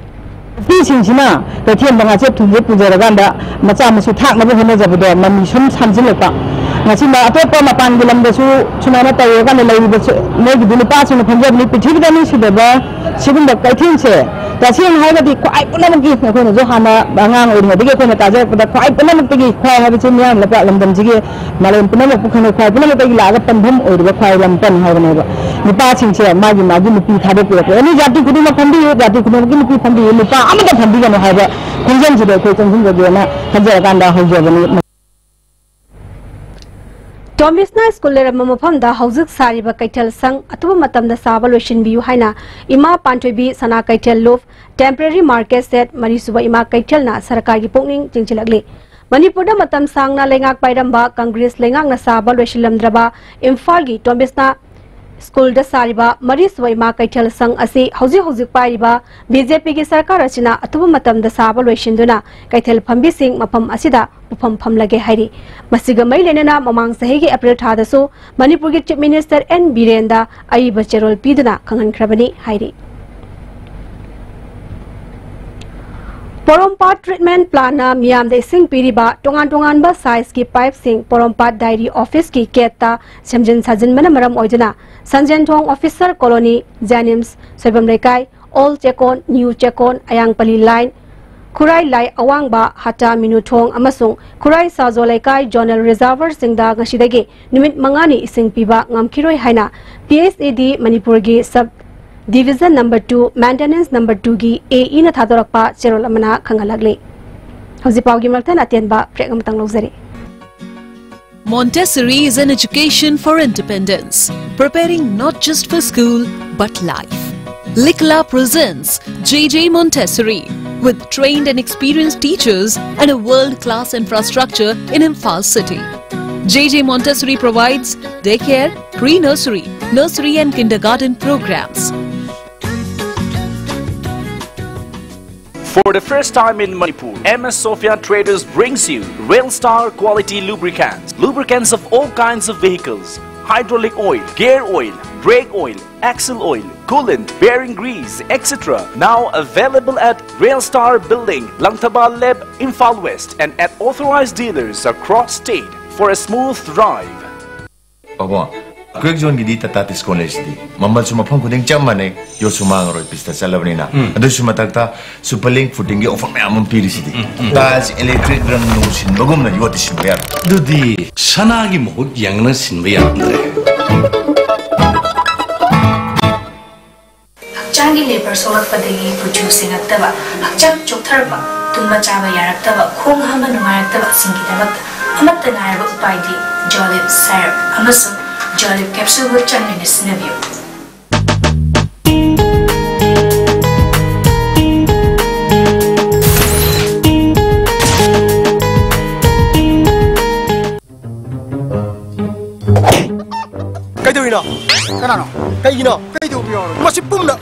ꯅꯨꯄꯤꯁꯤꯡꯁꯤꯅ ꯀꯩꯊꯦꯜꯗ ꯉꯥꯆꯦꯠ ꯊꯨꯝꯆꯦꯠ ꯄꯨꯖꯔꯀꯥꯟꯗ ꯃꯆꯥ ꯃꯁꯨ ꯊꯥꯛꯅꯕ ꯍꯣꯠꯅꯖꯕꯗꯣ ꯃꯃꯤ ꯁꯨꯝ ꯁꯥꯝꯖꯤꯜꯂꯛꯄ꯫ ꯉꯁꯤꯅ ꯑꯇꯣꯞꯄ ꯃꯄꯥꯟꯒꯤ ꯂꯝꯗꯁꯨ ꯁꯨꯃꯥꯏꯅ ꯇꯧꯔꯀꯥꯟꯗ ꯂꯩꯔꯤꯕꯁꯨ ꯃꯣꯏꯒꯤꯗꯤ ꯅꯨꯄꯥꯁꯤꯡꯅ ꯐꯝꯖꯕꯅꯤ꯫ ꯄ꯭ꯔꯤꯊꯤꯕꯤꯗ ꯑꯅꯤꯁꯨꯗꯕ ꯁꯤꯒꯨꯝꯕ ꯀꯩꯊꯦꯜꯁꯦ ꯇꯁꯦꯡꯅ ꯍꯥꯏꯔꯒꯗꯤ ꯈ꯭ꯋꯥꯏ ꯄꯨꯝꯅꯃꯛꯀꯤ, ꯑꯩꯈꯣꯏꯅꯁꯨ ꯍꯥꯟꯅ ꯑꯉꯥꯡ ꯑꯣꯏꯔꯤꯉꯩꯗꯒꯤ ꯑꯩꯈꯣꯏꯅ ꯇꯥꯖꯔꯛꯄꯗ ꯈ꯭ꯋꯥꯏ ꯄꯨꯝꯅꯃꯛꯇꯒꯤ ꯈ꯭ꯋꯥꯏ ꯍꯥꯏꯕꯁꯤ ꯃꯤꯌꯥꯝ ꯂꯝꯗꯝꯁꯤꯒꯤ ꯃꯥꯂꯦꯝ ꯄꯨꯝꯅꯃꯛꯄꯨ ꯈꯪꯅꯩ, ꯈ꯭ꯋꯥꯏ ꯄꯨꯝꯅꯃꯛꯇꯒꯤ ꯂꯥꯛꯑꯒ ꯄꯟꯐꯝ ꯑꯣꯏꯔꯤꯕ ꯈ꯭ꯋꯥꯏꯔꯝꯕꯟ ꯍꯥꯏꯕꯅꯦꯕ꯫ ꯅꯨꯄꯥꯁꯤꯡꯁꯦ ꯃꯥꯒꯤ ꯃꯥꯒꯤ ꯅꯨꯄꯤ ꯊꯥꯗꯣꯛꯄꯤꯔꯛꯄ, ꯑꯦꯅꯤ ꯖꯥꯇꯤ ꯈꯨꯗꯤꯡꯃꯛ ꯐꯝꯕꯤꯌꯨ, ꯖꯥꯇꯤ ꯈꯨꯗꯤꯡꯃꯛꯀꯤ ꯅꯨꯄꯤ ꯐꯝꯕꯤꯌꯨ, ꯅꯨꯄꯥ ꯑꯃꯇ ꯐꯝꯕꯤꯒꯅꯨ ꯍꯥꯏꯕ ꯈꯣꯡꯖꯪꯁꯤꯗ ꯑꯩꯈꯣꯏ ꯆꯪꯁꯤꯟꯖꯒꯦꯅ ꯈꯟꯖꯔꯀꯥꯟꯗ ꯍꯧꯖꯕꯅꯤ꯫ ꯇꯣꯝꯕꯤꯁꯅꯥ ꯁ꯭ꯀꯨꯜ ꯂꯩꯔꯝꯕ ꯃꯐꯝꯗ ꯍꯧꯖꯤꯛ ꯁꯥꯔꯤꯕ ꯀꯩꯊꯦꯜ ꯁꯪ ꯑꯊꯨꯕ ꯃꯇꯝꯗ ꯁꯥꯕ ꯂꯣꯏꯁꯤꯟꯕꯤꯌꯨ ꯍꯥꯏꯅ ꯏꯃꯥ ꯄꯥꯟꯊꯣꯏꯕꯤ ꯁꯅꯥ ꯀꯩꯊꯦꯜ ꯂꯨꯞ ꯇꯦꯝꯄꯔꯦꯔꯤ ꯃꯥꯔꯀꯦꯠ ꯁꯦꯠ ꯃꯔꯤꯁꯨꯕ ꯏꯃꯥ ꯀꯩꯊꯦꯜꯅ ꯁꯔꯀꯥꯔꯒꯤ ꯄꯨꯛꯅꯤꯡ ꯆꯤꯡꯁꯤꯜꯂꯛꯂꯤ꯫ ꯃꯅꯤꯄꯨꯔꯗ ꯃꯇꯝ ꯁꯥꯡꯅ ꯂꯩꯉꯥꯛ ꯄꯥꯏꯔꯝꯕ ꯀꯪꯒ꯭ꯔꯦꯁ ꯂꯩꯉꯥꯛꯅ ꯁꯥꯕ ꯂꯣꯏꯁꯤꯜꯂꯝꯗ꯭ꯔꯕ ꯏꯝꯐꯥꯜꯒꯤ ꯇꯣꯝꯕꯤꯁꯅꯥ ꯁ꯭ꯀꯨꯜꯗ ꯁꯥꯔꯤꯕ ꯃꯔꯤꯁꯨꯕ ꯏꯃꯥ ꯀꯩꯊꯦꯜ ꯁꯪ ꯑꯁꯤ ꯍꯧꯖꯤꯛ ꯍꯧꯖꯤꯛ ꯄꯥꯏꯔꯤꯕ B J P ꯒꯤ ꯁꯔꯀꯥꯔ ꯑꯁꯤꯅ ꯑꯊꯨꯕ ꯃꯇꯝꯗ ꯁꯥꯕ ꯂꯣꯏꯁꯤꯟꯗꯨꯅ ꯀꯩꯊꯦꯜ ꯐꯝꯕꯤꯁꯤꯡ ꯃꯐꯝ ꯑꯁꯤꯗ ꯄꯨꯐꯝ ꯐꯝꯂꯒꯦ ꯍꯥꯏꯔꯤ꯫ ꯃꯁꯤꯒ ꯃꯔꯤ ꯂꯩꯅꯅ ꯃꯃꯥꯡ ꯆꯍꯤꯒꯤ ꯑꯦꯄ꯭ꯔꯤꯜ ꯊꯥꯗꯁꯨ ꯃꯅꯤꯄꯨꯔꯒꯤ Chief Minister N ꯕꯤꯔꯦꯟꯗ ꯑꯏꯕ ꯆꯦꯔꯣꯜ ꯄꯤꯗꯨꯅ ꯈꯪꯍꯟꯈ꯭ꯔꯕꯅꯤ ꯍꯥꯏꯔꯤ꯫ ꯄꯣꯔꯣꯝꯄꯥꯠ treatment plant ꯅ ꯃꯤꯌꯥꯝꯗ ꯏꯁꯤꯡ ꯄꯤꯔꯤꯕ ꯇꯣꯉꯥꯟ ꯇꯣꯉꯥꯟꯕ size ꯀꯤ pipe ꯁꯤꯡ ꯄꯣꯔꯣꯝꯄꯥꯠ dairy office ꯀꯤ gate ꯇ ꯁꯦꯝꯖꯤꯟ ꯁꯥꯖꯤꯟꯕꯅ ꯃꯔꯝ ꯑꯣꯏꯗꯨꯅ ꯁꯟꯖꯦꯟꯊꯣꯡ officer colony, JNIMS, ꯁꯣꯏꯕꯝ ꯂꯩꯀꯥꯏ, Old ꯆꯦꯛꯀꯣꯟ, New ꯆꯦꯛꯀꯣꯟ, ꯑꯌꯥꯡꯄꯜꯂꯤ line, ꯈꯨꯔꯥꯏ ꯂꯥꯏ ꯑꯋꯥꯡꯕ, ꯍꯥꯇꯥ ꯃꯤꯅꯨꯊꯣꯡ ꯑꯃꯁꯨꯡ ꯈꯨꯔꯥꯏ ꯁꯥꯖꯣ ꯂꯩꯀꯥꯏ zonal reservoirꯁꯤꯡꯗ ꯉꯁꯤꯗꯒꯤ ꯅꯨꯃꯤꯠ ꯃꯉꯥꯅꯤ ꯏꯁꯤꯡ ꯄꯤꯕ ꯉꯝꯈꯤꯔꯣꯏ ꯍꯥꯏꯅ P S A D ꯃꯅꯤꯄꯨꯔꯒꯤ sub division number two maintenance number twoꯒꯤ A Eꯅ ꯊꯥꯗꯣꯔꯛꯄ ꯆꯦꯔꯣꯜ ꯑꯃꯅ ꯈꯪꯍꯜꯂꯛꯂꯤ꯫ ꯍꯧꯖꯤꯛ ꯄꯥꯎꯒꯤ ꯃꯔꯛꯇ ꯑꯇꯦꯟꯕ break ꯑꯃꯇꯪ ꯂꯧꯖꯔꯤ꯫ Montessori is an education for independence, preparing not just for school but life. Likla presents J J Montessori, with trained and experienced teachers and a world class infrastructure in Imphal city. J J Montessori provides daycare, pre nursery, nursery and kindergarten programs. For the first time in Manipur, M S Sophia Traders brings you Rail Star quality lubricants. Lubricants of all kinds of vehicles, hydraulic oil, gear oil, brake oil, axle oil, coolant, bearing grease, et cetera. Now available at Rail Star Building, Langthaba Leb, Imphal West, and at authorized dealers across state for a smooth drive. ꯄꯥꯕꯨꯡ, ꯀ꯭ꯋꯦꯛ ꯖꯣꯟꯒꯤꯗꯤ ꯇꯥꯇꯥ ꯗꯤꯁꯀꯥꯎꯟ ꯂꯩꯁꯤꯗꯤ꯫ ꯃꯃꯜꯁꯨ ꯃꯐꯝ ꯈꯨꯗꯤꯡ ꯆꯞ ꯃꯥꯟꯅꯩ, ꯌꯣꯠꯁꯨ ꯃꯥꯡꯉꯔꯣꯏ, ꯄꯤꯁꯇ ꯆꯠꯂꯕꯅꯤꯅ꯫ ꯎꯝ꯫ ꯑꯗꯨꯁꯨ ꯃꯊꯛꯇ ꯁꯨꯄꯔ ꯂꯤꯡ ꯐꯨꯇꯤꯡꯒꯤ ꯑꯣꯐꯔ ꯃꯌꯥꯝ ꯑꯃ ꯄꯤꯔꯤꯁꯤꯗꯤ꯫ ꯎꯝ, ꯎꯝ, ꯎꯝ꯫ ꯇꯥꯏꯜꯁ, ꯏꯂꯦꯛꯇ꯭ꯔꯤꯛ ꯔꯪ ꯅꯨꯡ ꯁꯤꯟꯕꯒꯨꯝꯅ ꯌꯣꯠꯇꯤ ꯁꯤꯟꯕ ꯌꯥꯔꯣꯏ꯫ ꯑꯗꯨꯗꯤ ꯁꯅꯥꯒꯤ ꯃꯍꯨꯠ ꯌꯦꯡꯅ ꯁꯤꯟꯕ ꯌꯥꯔꯝꯗ꯭ꯔꯦ꯫ ꯍꯛꯆꯥꯡꯒꯤ ꯂꯦꯕꯔ ꯁꯣꯛꯂꯛꯄꯗꯒꯤ ꯀꯨꯆꯨ ꯁꯦꯡꯉꯛꯇꯕ, ꯍꯛꯆꯥꯡ ꯆꯣꯛꯊꯔꯛꯄ, ꯇꯨꯝꯕ ꯆꯥꯕ ꯌꯥꯔꯛꯇꯕ, ꯈꯣꯡ ꯍꯥꯝꯕ ꯅꯨꯡꯉꯥꯏꯔꯛꯇꯕꯁꯤꯡꯒꯤꯗꯃꯛꯇ ꯑꯃꯠꯇ ꯉꯥꯏꯔꯕ ꯎꯄꯥꯏꯗꯤ ꯖꯣꯂꯤꯞ ꯁꯥꯏꯔꯞ ꯑꯃꯁꯨꯡ ꯖꯣꯂꯤꯞ ꯀꯦꯞꯁꯨꯜꯕꯨ ꯆꯥꯡ ꯅꯥꯏꯅ ꯁꯤꯖꯤꯟꯅꯕꯤꯌꯨ꯫ ꯀꯩꯗꯧꯔꯤꯅꯣ? ꯀꯅꯥꯅꯣ? ꯀꯩꯒꯤꯅꯣ? ꯀꯩꯗꯧꯕ ꯌꯥꯎꯔꯒꯦ? ꯃꯁꯤ ꯄꯨꯝꯅ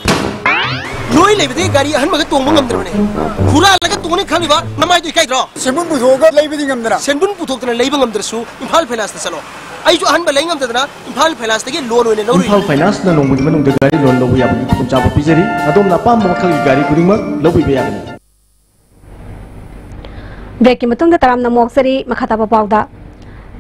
ꯅꯣꯏ ꯂꯩꯕꯗꯒꯤ ꯒꯥꯔꯤ ꯑꯍꯟꯕꯒ ꯇꯣꯡꯕ ꯉꯝꯗ꯭ꯔꯕꯅꯦ꯫ ꯍꯨꯔꯥꯜꯂꯒ ꯇꯣꯡꯅꯤ ꯈꯜꯂꯤꯕ ꯅꯃꯥꯏꯗꯣ ꯏꯀꯥꯏꯗ꯭ꯔꯣ? ꯁꯦꯟꯕꯨꯟ ꯄꯨꯊꯣꯛꯑꯒ ꯂꯩꯕꯗꯤ ꯉꯝꯗꯅ꯫ ꯁꯦꯟꯕꯨꯟ ꯄꯨꯊꯣꯛꯇꯅ ꯂꯩꯕ ꯉꯝꯗ꯭ꯔꯁꯨ ꯏꯝꯐꯥꯜ ꯐꯥꯏꯅꯥꯟꯁꯇ ꯆꯠꯂꯣ꯫ ꯑꯩꯁꯨ ꯑꯍꯟꯕ ꯂꯩ ꯉꯝꯗꯗꯅ ꯏꯝꯐꯥꯜ ꯐꯥꯏꯅꯥꯟꯁꯇꯒꯤ ꯂꯣꯟ ꯑꯣꯏꯅ ꯂꯧꯔꯨꯏ꯫ ꯏꯝꯐꯥꯜ ꯐꯥꯏꯅꯥꯟꯁꯅ ꯅꯣꯡꯃꯒꯤ ꯃꯅꯨꯡꯗ ꯒꯥꯔꯤ ꯂꯣꯟ ꯂꯧꯕ ꯌꯥꯕꯒꯤ ꯈꯨꯗꯣꯡꯆꯥꯕ ꯄꯤꯖꯔꯤ꯫ ꯑꯗꯣꯝꯅ ꯑꯄꯥꯝꯕ ꯃꯈꯜꯒꯤ ꯒꯥꯔꯤ ꯈꯨꯗꯤꯡꯃꯛ ꯂꯧꯕꯤꯕ ꯌꯥꯒꯅꯤ꯫ Breakꯀꯤ ꯃꯇꯨꯡꯗ ꯇꯔꯥꯝꯅ ꯑꯃꯨꯛ ꯂꯥꯛꯆꯔꯤ꯫ ꯃꯈꯥ ꯇꯥꯕ ꯄꯥꯎꯗ,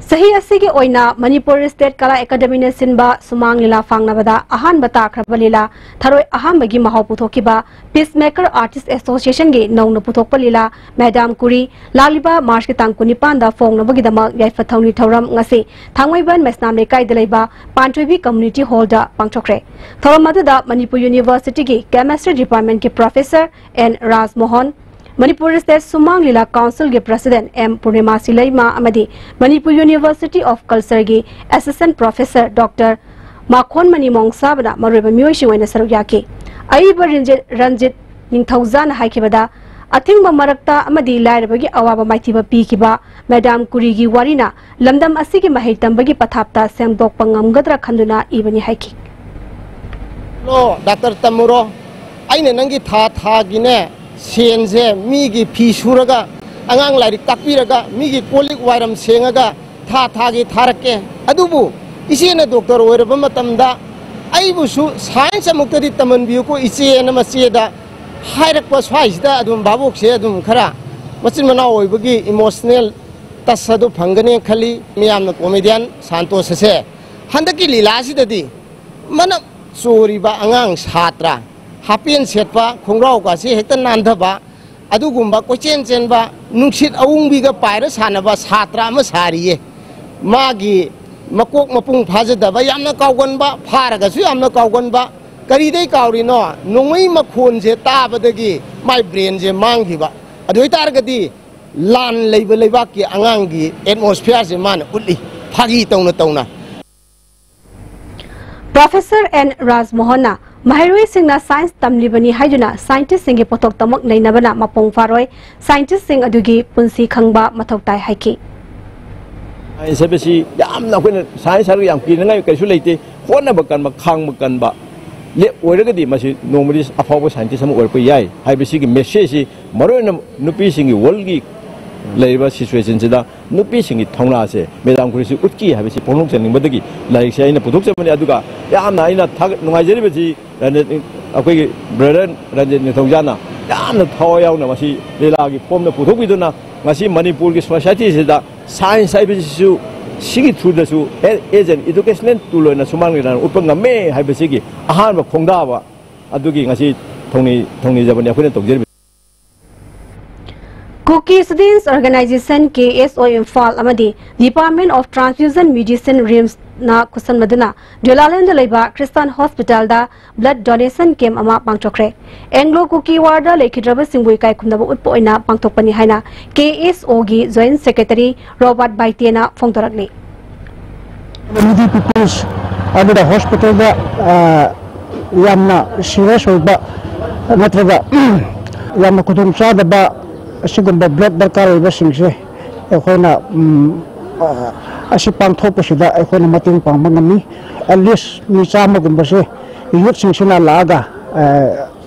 ꯆꯍꯤ ꯑꯁꯤꯒꯤ ꯑꯣꯏꯅ ꯃꯅꯤꯄꯨꯔ ꯁ꯭ꯇꯦꯠ ꯀꯂꯥ ꯑꯦꯀꯥꯗꯃꯤꯅ ꯁꯤꯟꯕ ꯁꯨꯃꯥꯡ ꯂꯤꯂꯥ ꯐꯥꯡꯅꯕꯗ ꯑꯍꯥꯟꯕ ꯇꯥꯈ꯭ꯔꯕ ꯂꯤꯂꯥ ꯊꯔꯣꯏ ꯑꯍꯥꯟꯕꯒꯤ ꯃꯍꯥꯎ ꯄꯨꯊꯣꯛꯈꯤꯕ Peacemaker Artist Associationꯒꯤ ꯅꯧꯅ ꯄꯨꯊꯣꯛꯄ ꯂꯤꯂꯥ ꯃꯦꯗꯥꯝ ꯀꯨꯔꯤ ꯂꯥꯛꯂꯤꯕ ꯃꯥꯔꯆꯀꯤ ꯇꯥꯡ ꯀꯨꯟꯅꯤꯄꯥꯟꯗ ꯐꯣꯡꯅꯕꯒꯤꯗꯃꯛ ꯌꯥꯏꯐ ꯊꯧꯅꯤ ꯊꯧꯔꯝ ꯉꯁꯤ ꯊꯥꯡꯃꯩꯕꯟ ꯃꯩꯁꯅꯥꯝ ꯂꯩꯀꯥꯏꯗ ꯂꯩꯕ ꯄꯥꯟꯊꯣꯏꯕꯤ Community Hallꯗ ꯄꯥꯡꯊꯣꯛꯈ꯭ꯔꯦ꯫ ꯊꯧꯔꯝ ꯑꯗꯨꯗ ꯃꯅꯤꯄꯨꯔ Universityꯒꯤ Chemistry Departmentꯀꯤ Professor N Rajmohan, Manipur state ꯁꯨꯃꯥꯡ ꯂꯤꯂꯥ Councilꯒꯤ President ꯑꯦꯝ ꯄꯨꯔꯅꯤꯃꯥꯁꯤ ꯂꯩꯃ ꯑꯃꯗꯤ Manipur University of Cultureꯒꯤ Assistant Professor Doctor ꯃꯥꯈꯣꯟꯃꯅꯤ ꯃꯣꯡꯁꯥꯕꯅ ꯃꯔꯨꯑꯣꯏꯕ ꯃꯤꯑꯣꯏꯁꯤꯡ ꯑꯣꯏꯅ ꯁꯔꯨꯛ ꯌꯥꯈꯤ꯫ ꯑꯏꯕ ꯔꯟꯖꯤꯠ, ꯔꯟꯖꯤꯠ ꯅꯤꯡꯊꯧꯖꯥꯅ ꯍꯥꯏꯈꯤꯕꯗ, ꯑꯊꯤꯡꯕ ꯃꯔꯛꯇ ꯑꯃꯗꯤ ꯂꯥꯏꯔꯕꯒꯤ ꯑꯋꯥꯕ ꯃꯥꯏꯊꯤꯕ ꯄꯤꯈꯤꯕ ꯃꯦꯗꯥꯝ ꯀꯨꯔꯤꯒꯤ ꯋꯥꯔꯤꯅ ꯂꯝꯗꯝ ꯑꯁꯤꯒꯤ ꯃꯍꯩ ꯇꯝꯕꯒꯤ ꯄꯊꯥꯞꯇ ꯁꯦꯝꯗꯣꯛꯄ ꯉꯝꯒꯗ꯭ꯔꯥ ꯈꯟꯗꯨꯅ ꯏꯕꯅꯤ ꯍꯥꯏꯈꯤ꯫ ꯂꯣ, ꯗꯥꯛꯇꯔ ꯇꯝꯃꯨꯔꯣ꯫ ꯑꯩꯅ ꯅꯪꯒꯤ ꯊꯥ ꯊꯥꯒꯤꯅꯦ, ꯁꯦꯟꯁꯦ ꯃꯤꯒꯤ ꯐꯤ ꯁꯨꯔꯒ, ꯑꯉꯥꯡ ꯂꯥꯏꯔꯤꯛ ꯇꯥꯛꯄꯤꯔꯒ, ꯃꯤꯒꯤ ꯀꯣꯜ ꯂꯤꯛ ꯋꯥꯏꯔꯝ ꯁꯦꯡꯉꯒ ꯊꯥ ꯊꯥꯒꯤ ꯊꯥꯔꯛꯀꯦ꯫ ꯑꯗꯨꯕꯨ ꯏꯆꯦꯅ ꯗꯣꯛꯇꯔ ꯑꯣꯏꯔꯕ ꯃꯇꯝꯗ ꯑꯩꯕꯨꯁꯨ ꯁꯥꯏꯟꯁ ꯑꯃꯨꯛꯇꯗꯤ ꯇꯝꯍꯟꯕꯤꯌꯨꯀꯣ ꯏꯆꯦꯅ ꯃꯆꯦꯗ ꯍꯥꯏꯔꯛꯄ ꯁ꯭ꯋꯥꯏꯁꯤꯗ ꯑꯗꯨꯝ ꯚꯥꯕꯣꯛꯁꯦ ꯑꯗꯨꯝ ꯈꯔ ꯃꯆꯤꯟ ꯃꯅꯥꯎ ꯑꯣꯏꯕꯒꯤ ꯏꯃꯣꯁꯅꯦꯜ ꯇꯁ ꯑꯗꯨ ꯐꯪꯒꯅꯤ ꯈꯜꯂꯤ꯫ ꯃꯤꯌꯥꯝꯅ ꯀꯣꯃꯦꯗꯤꯌꯥꯟ ꯁꯥꯟꯇꯣꯁ ꯑꯁꯦ ꯍꯟꯗꯛꯀꯤ ꯂꯤꯂꯥꯁꯤꯗꯗꯤ ꯃꯅꯞ ꯆꯣꯔꯤꯕ ꯑꯉꯥꯡ ꯁꯥꯇ꯭ꯔ, ꯍꯥꯄꯦꯟ ꯁꯦꯠꯄ, ꯈꯣꯡꯒ꯭ꯔꯥꯎꯒꯁꯤ ꯍꯦꯛꯇ ꯅꯥꯟꯊꯕ, ꯑꯗꯨꯒꯨꯝꯕ ꯀꯣꯏꯆꯦꯟ ꯆꯦꯟꯕ, ꯅꯨꯡꯁꯤꯠ ꯑꯎꯪꯕꯤꯒ ꯄꯥꯏꯔ ꯁꯥꯟꯅꯕ ꯁꯥꯇ꯭ꯔ ꯑꯃ ꯁꯥꯔꯤꯌꯦ꯫ ꯃꯥꯒꯤ ꯃꯀꯣꯛ ꯃꯄꯨꯡ ꯐꯥꯖꯗꯕ, ꯌꯥꯝꯅ ꯀꯥꯎꯒꯟꯕ, ꯐꯥꯔꯒꯁꯨ ꯌꯥꯝꯅ ꯀꯥꯎꯒꯟꯕ꯫ ꯀꯔꯤꯗꯩ ꯀꯥꯎꯔꯤꯅꯣ? ꯅꯣꯡꯃꯩ ꯃꯈꯣꯟꯁꯦ ꯇꯥꯕꯗꯒꯤ ꯃꯥꯏ ꯕ꯭ꯔꯦꯟꯁꯦ ꯃꯥꯡꯈꯤꯕ꯫ ꯑꯗꯨ ꯑꯣꯏꯇꯥꯔꯒꯗꯤ ꯂꯥꯟ ꯂꯩꯕ ꯂꯩꯕꯥꯛꯀꯤ ꯑꯉꯥꯡꯒꯤ ꯑꯦꯠꯃꯣꯁꯐꯤꯌꯥꯔꯁꯦ ꯃꯥꯅ ꯎꯠꯂꯤ, ꯐꯥꯒꯤ ꯇꯧꯅ ꯇꯧꯅ꯫ ꯄ꯭ꯔꯣꯐꯦꯁꯔ ꯑꯦꯟ ꯔꯥꯖꯃꯣꯍꯟꯅ ꯃꯍꯩꯔꯣꯏꯁꯤꯡꯅ ꯁꯥꯏꯟꯁ ꯇꯝꯂꯤꯕꯅꯤ ꯍꯥꯏꯗꯨꯅ ꯁꯥꯏꯟꯇꯤꯁꯁꯤꯡꯒꯤ ꯄꯣꯊꯣꯛꯇꯃꯛ ꯅꯩꯅꯕꯅ ꯃꯄꯨꯡ ꯐꯥꯔꯣꯏ, ꯁꯥꯏꯟꯇꯤꯁꯁꯤꯡ ꯑꯗꯨꯒꯤ ꯄꯨꯟꯁꯤ ꯈꯪꯕ ꯃꯊꯧ ꯇꯥꯏ ꯍꯥꯏꯈꯤ꯫ ꯁꯥꯏꯟꯁ ꯍꯥꯏꯕꯁꯤ ꯌꯥꯝꯅ ꯑꯩꯈꯣꯏꯅ ꯁꯥꯏꯟꯁ ꯍꯥꯏꯔꯒ ꯌꯥꯝ ꯀꯤꯅꯉꯥꯏ ꯀꯩꯁꯨ ꯂꯩꯇꯦ꯫ ꯍꯣꯠꯅꯕ ꯀꯟꯕ, ꯈꯥꯡꯕ ꯀꯟꯕ ꯂꯦꯞ ꯑꯣꯏꯔꯒꯗꯤ ꯃꯁꯤ ꯅꯣꯡꯃꯗꯤ ꯑꯐꯥꯎꯕ ꯁꯥꯏꯟꯇꯤꯁ ꯑꯃ ꯑꯣꯏꯔꯛꯄ ꯌꯥꯏ ꯍꯥꯏꯕꯁꯤꯒꯤ ꯃꯦꯁꯦꯖꯁꯤ ꯃꯔꯨꯑꯣꯏꯅ ꯅꯨꯄꯤꯁꯤꯡꯒꯤ ꯋꯥꯔꯜꯒꯤ ꯂꯩꯔꯤꯕ ꯁꯤꯆꯨꯋꯦꯁꯟꯁꯤꯗ ꯅꯨꯄꯤꯁꯤꯡꯒꯤ ꯊꯧꯅꯥꯁꯦ ꯃꯦꯗꯥꯝ ꯀꯨꯔꯤꯁꯤ ꯎꯠꯈꯤ ꯍꯥꯏꯕꯁꯤ ꯐꯣꯡꯗꯣꯛꯆꯅꯤꯡꯕꯗꯒꯤ ꯂꯥꯏꯔꯤꯛꯁꯦ ꯑꯩꯅ ꯄꯨꯊꯣꯛꯆꯕꯅꯤ꯫ ꯑꯗꯨꯒ ꯌꯥꯝꯅ ꯑꯩꯅ ꯊꯥꯒꯠ ꯅꯨꯡꯉꯥꯏꯖꯔꯤꯕꯁꯤ ꯔꯟꯖꯤꯠ, ꯑꯩꯈꯣꯏꯒꯤ ꯕ꯭ꯔꯗꯔ ꯔꯟꯖꯤꯠ ꯅꯤꯡꯊꯧꯖꯥꯅ ꯌꯥꯝꯅ ꯊꯋꯥꯏ ꯌꯥꯎꯅ ꯃꯁꯤ ꯂꯤꯂꯥꯒꯤ ꯐꯣꯝꯗ ꯄꯨꯊꯣꯛꯄꯤꯗꯨꯅ ꯉꯁꯤ ꯃꯅꯤꯄꯨꯔꯒꯤ ꯁꯣꯁꯥꯏꯇꯤꯁꯤꯗ ꯁꯥꯏꯟꯁ ꯍꯥꯏꯕꯁꯤꯁꯨ ꯁꯤꯒꯤ ꯊ꯭ꯔꯨꯗꯁꯨ ꯑꯦ-, as an educational tool ꯑꯣꯏꯅ ꯁꯨꯃꯥꯡ ꯂꯤꯂꯥꯅ ꯎꯠꯄ ꯉꯝꯃꯦ ꯍꯥꯏꯕꯁꯤꯒꯤ ꯑꯍꯥꯟꯕ ꯈꯣꯡꯗꯥꯕ ꯑꯗꯨꯒꯤ ꯉꯁꯤ ꯊꯧꯅꯤ-, ꯊꯧꯅꯤꯖꯕꯅꯤ ꯑꯩꯈꯣꯏꯅ ꯇꯧꯖꯔꯤꯕ꯫ Kuki Students Organization, K S O, Imphal ꯑꯃꯗꯤ Department of Transfusion Medicine, ꯔꯤꯝꯁꯅ ꯈꯨꯠꯁꯝꯅꯗꯨꯅ ꯖꯨꯂꯥꯂꯦꯟꯗ ꯂꯩꯕ ꯈ꯭ꯔꯤꯁꯇꯥꯟ ꯍꯣꯁꯄꯤꯇꯥꯜꯗ blood donation camp ꯑꯃ ꯄꯥꯡꯊꯣꯛꯈ꯭ꯔꯦ꯫ ꯑꯦꯡꯒ꯭ꯂꯣ ꯀꯨꯀꯤ ꯋꯥꯔꯗ ꯂꯩꯈꯤꯗ꯭ꯔꯕꯁꯤꯡꯕꯨ ꯏꯀꯥꯏ ꯈꯨꯝꯅꯕ ꯎꯠꯄ ꯑꯣꯏꯅ ꯄꯥꯡꯊꯣꯛꯄꯅꯤ ꯍꯥꯏꯅ K S O ꯒꯤ Joint Secretary ꯔꯣꯕꯥꯔꯠ ꯕꯥꯏꯇꯦꯅ ꯐꯣꯡꯗꯣꯔꯛꯂꯤ꯫ Needy peoples ꯑꯗꯨꯗ ꯍꯣꯁꯄꯤꯇꯥꯜꯗ, ꯑ, ꯌꯥꯝꯅ ꯁꯤꯔꯤꯌꯁ ꯑꯣꯏꯕ ꯅꯠꯇ꯭ꯔꯒ ꯌꯥꯝꯅ ꯈꯨꯗꯣꯡꯆꯥꯗꯕ ꯑꯁꯤꯒꯨꯝꯕ ꯕ꯭ꯂꯗ ꯗꯔꯀꯥꯔ ꯑꯣꯏꯕꯁꯤꯡꯁꯦ ꯑꯩꯈꯣꯏꯅ, ꯎꯝ, ꯑ, ꯑꯁꯤ ꯄꯥꯡꯊꯣꯛꯄꯁꯤꯗ ꯑꯩꯈꯣꯏꯅ ꯃꯇꯦꯡ ꯄꯥꯡꯕ ꯉꯝꯃꯤ꯫ At least ꯃꯤ ꯆꯥꯝꯃꯒꯨꯝꯕꯁꯦ ꯌꯨꯠꯁꯤꯡꯁꯤꯅ ꯂꯥꯛꯑꯒ, ꯑ,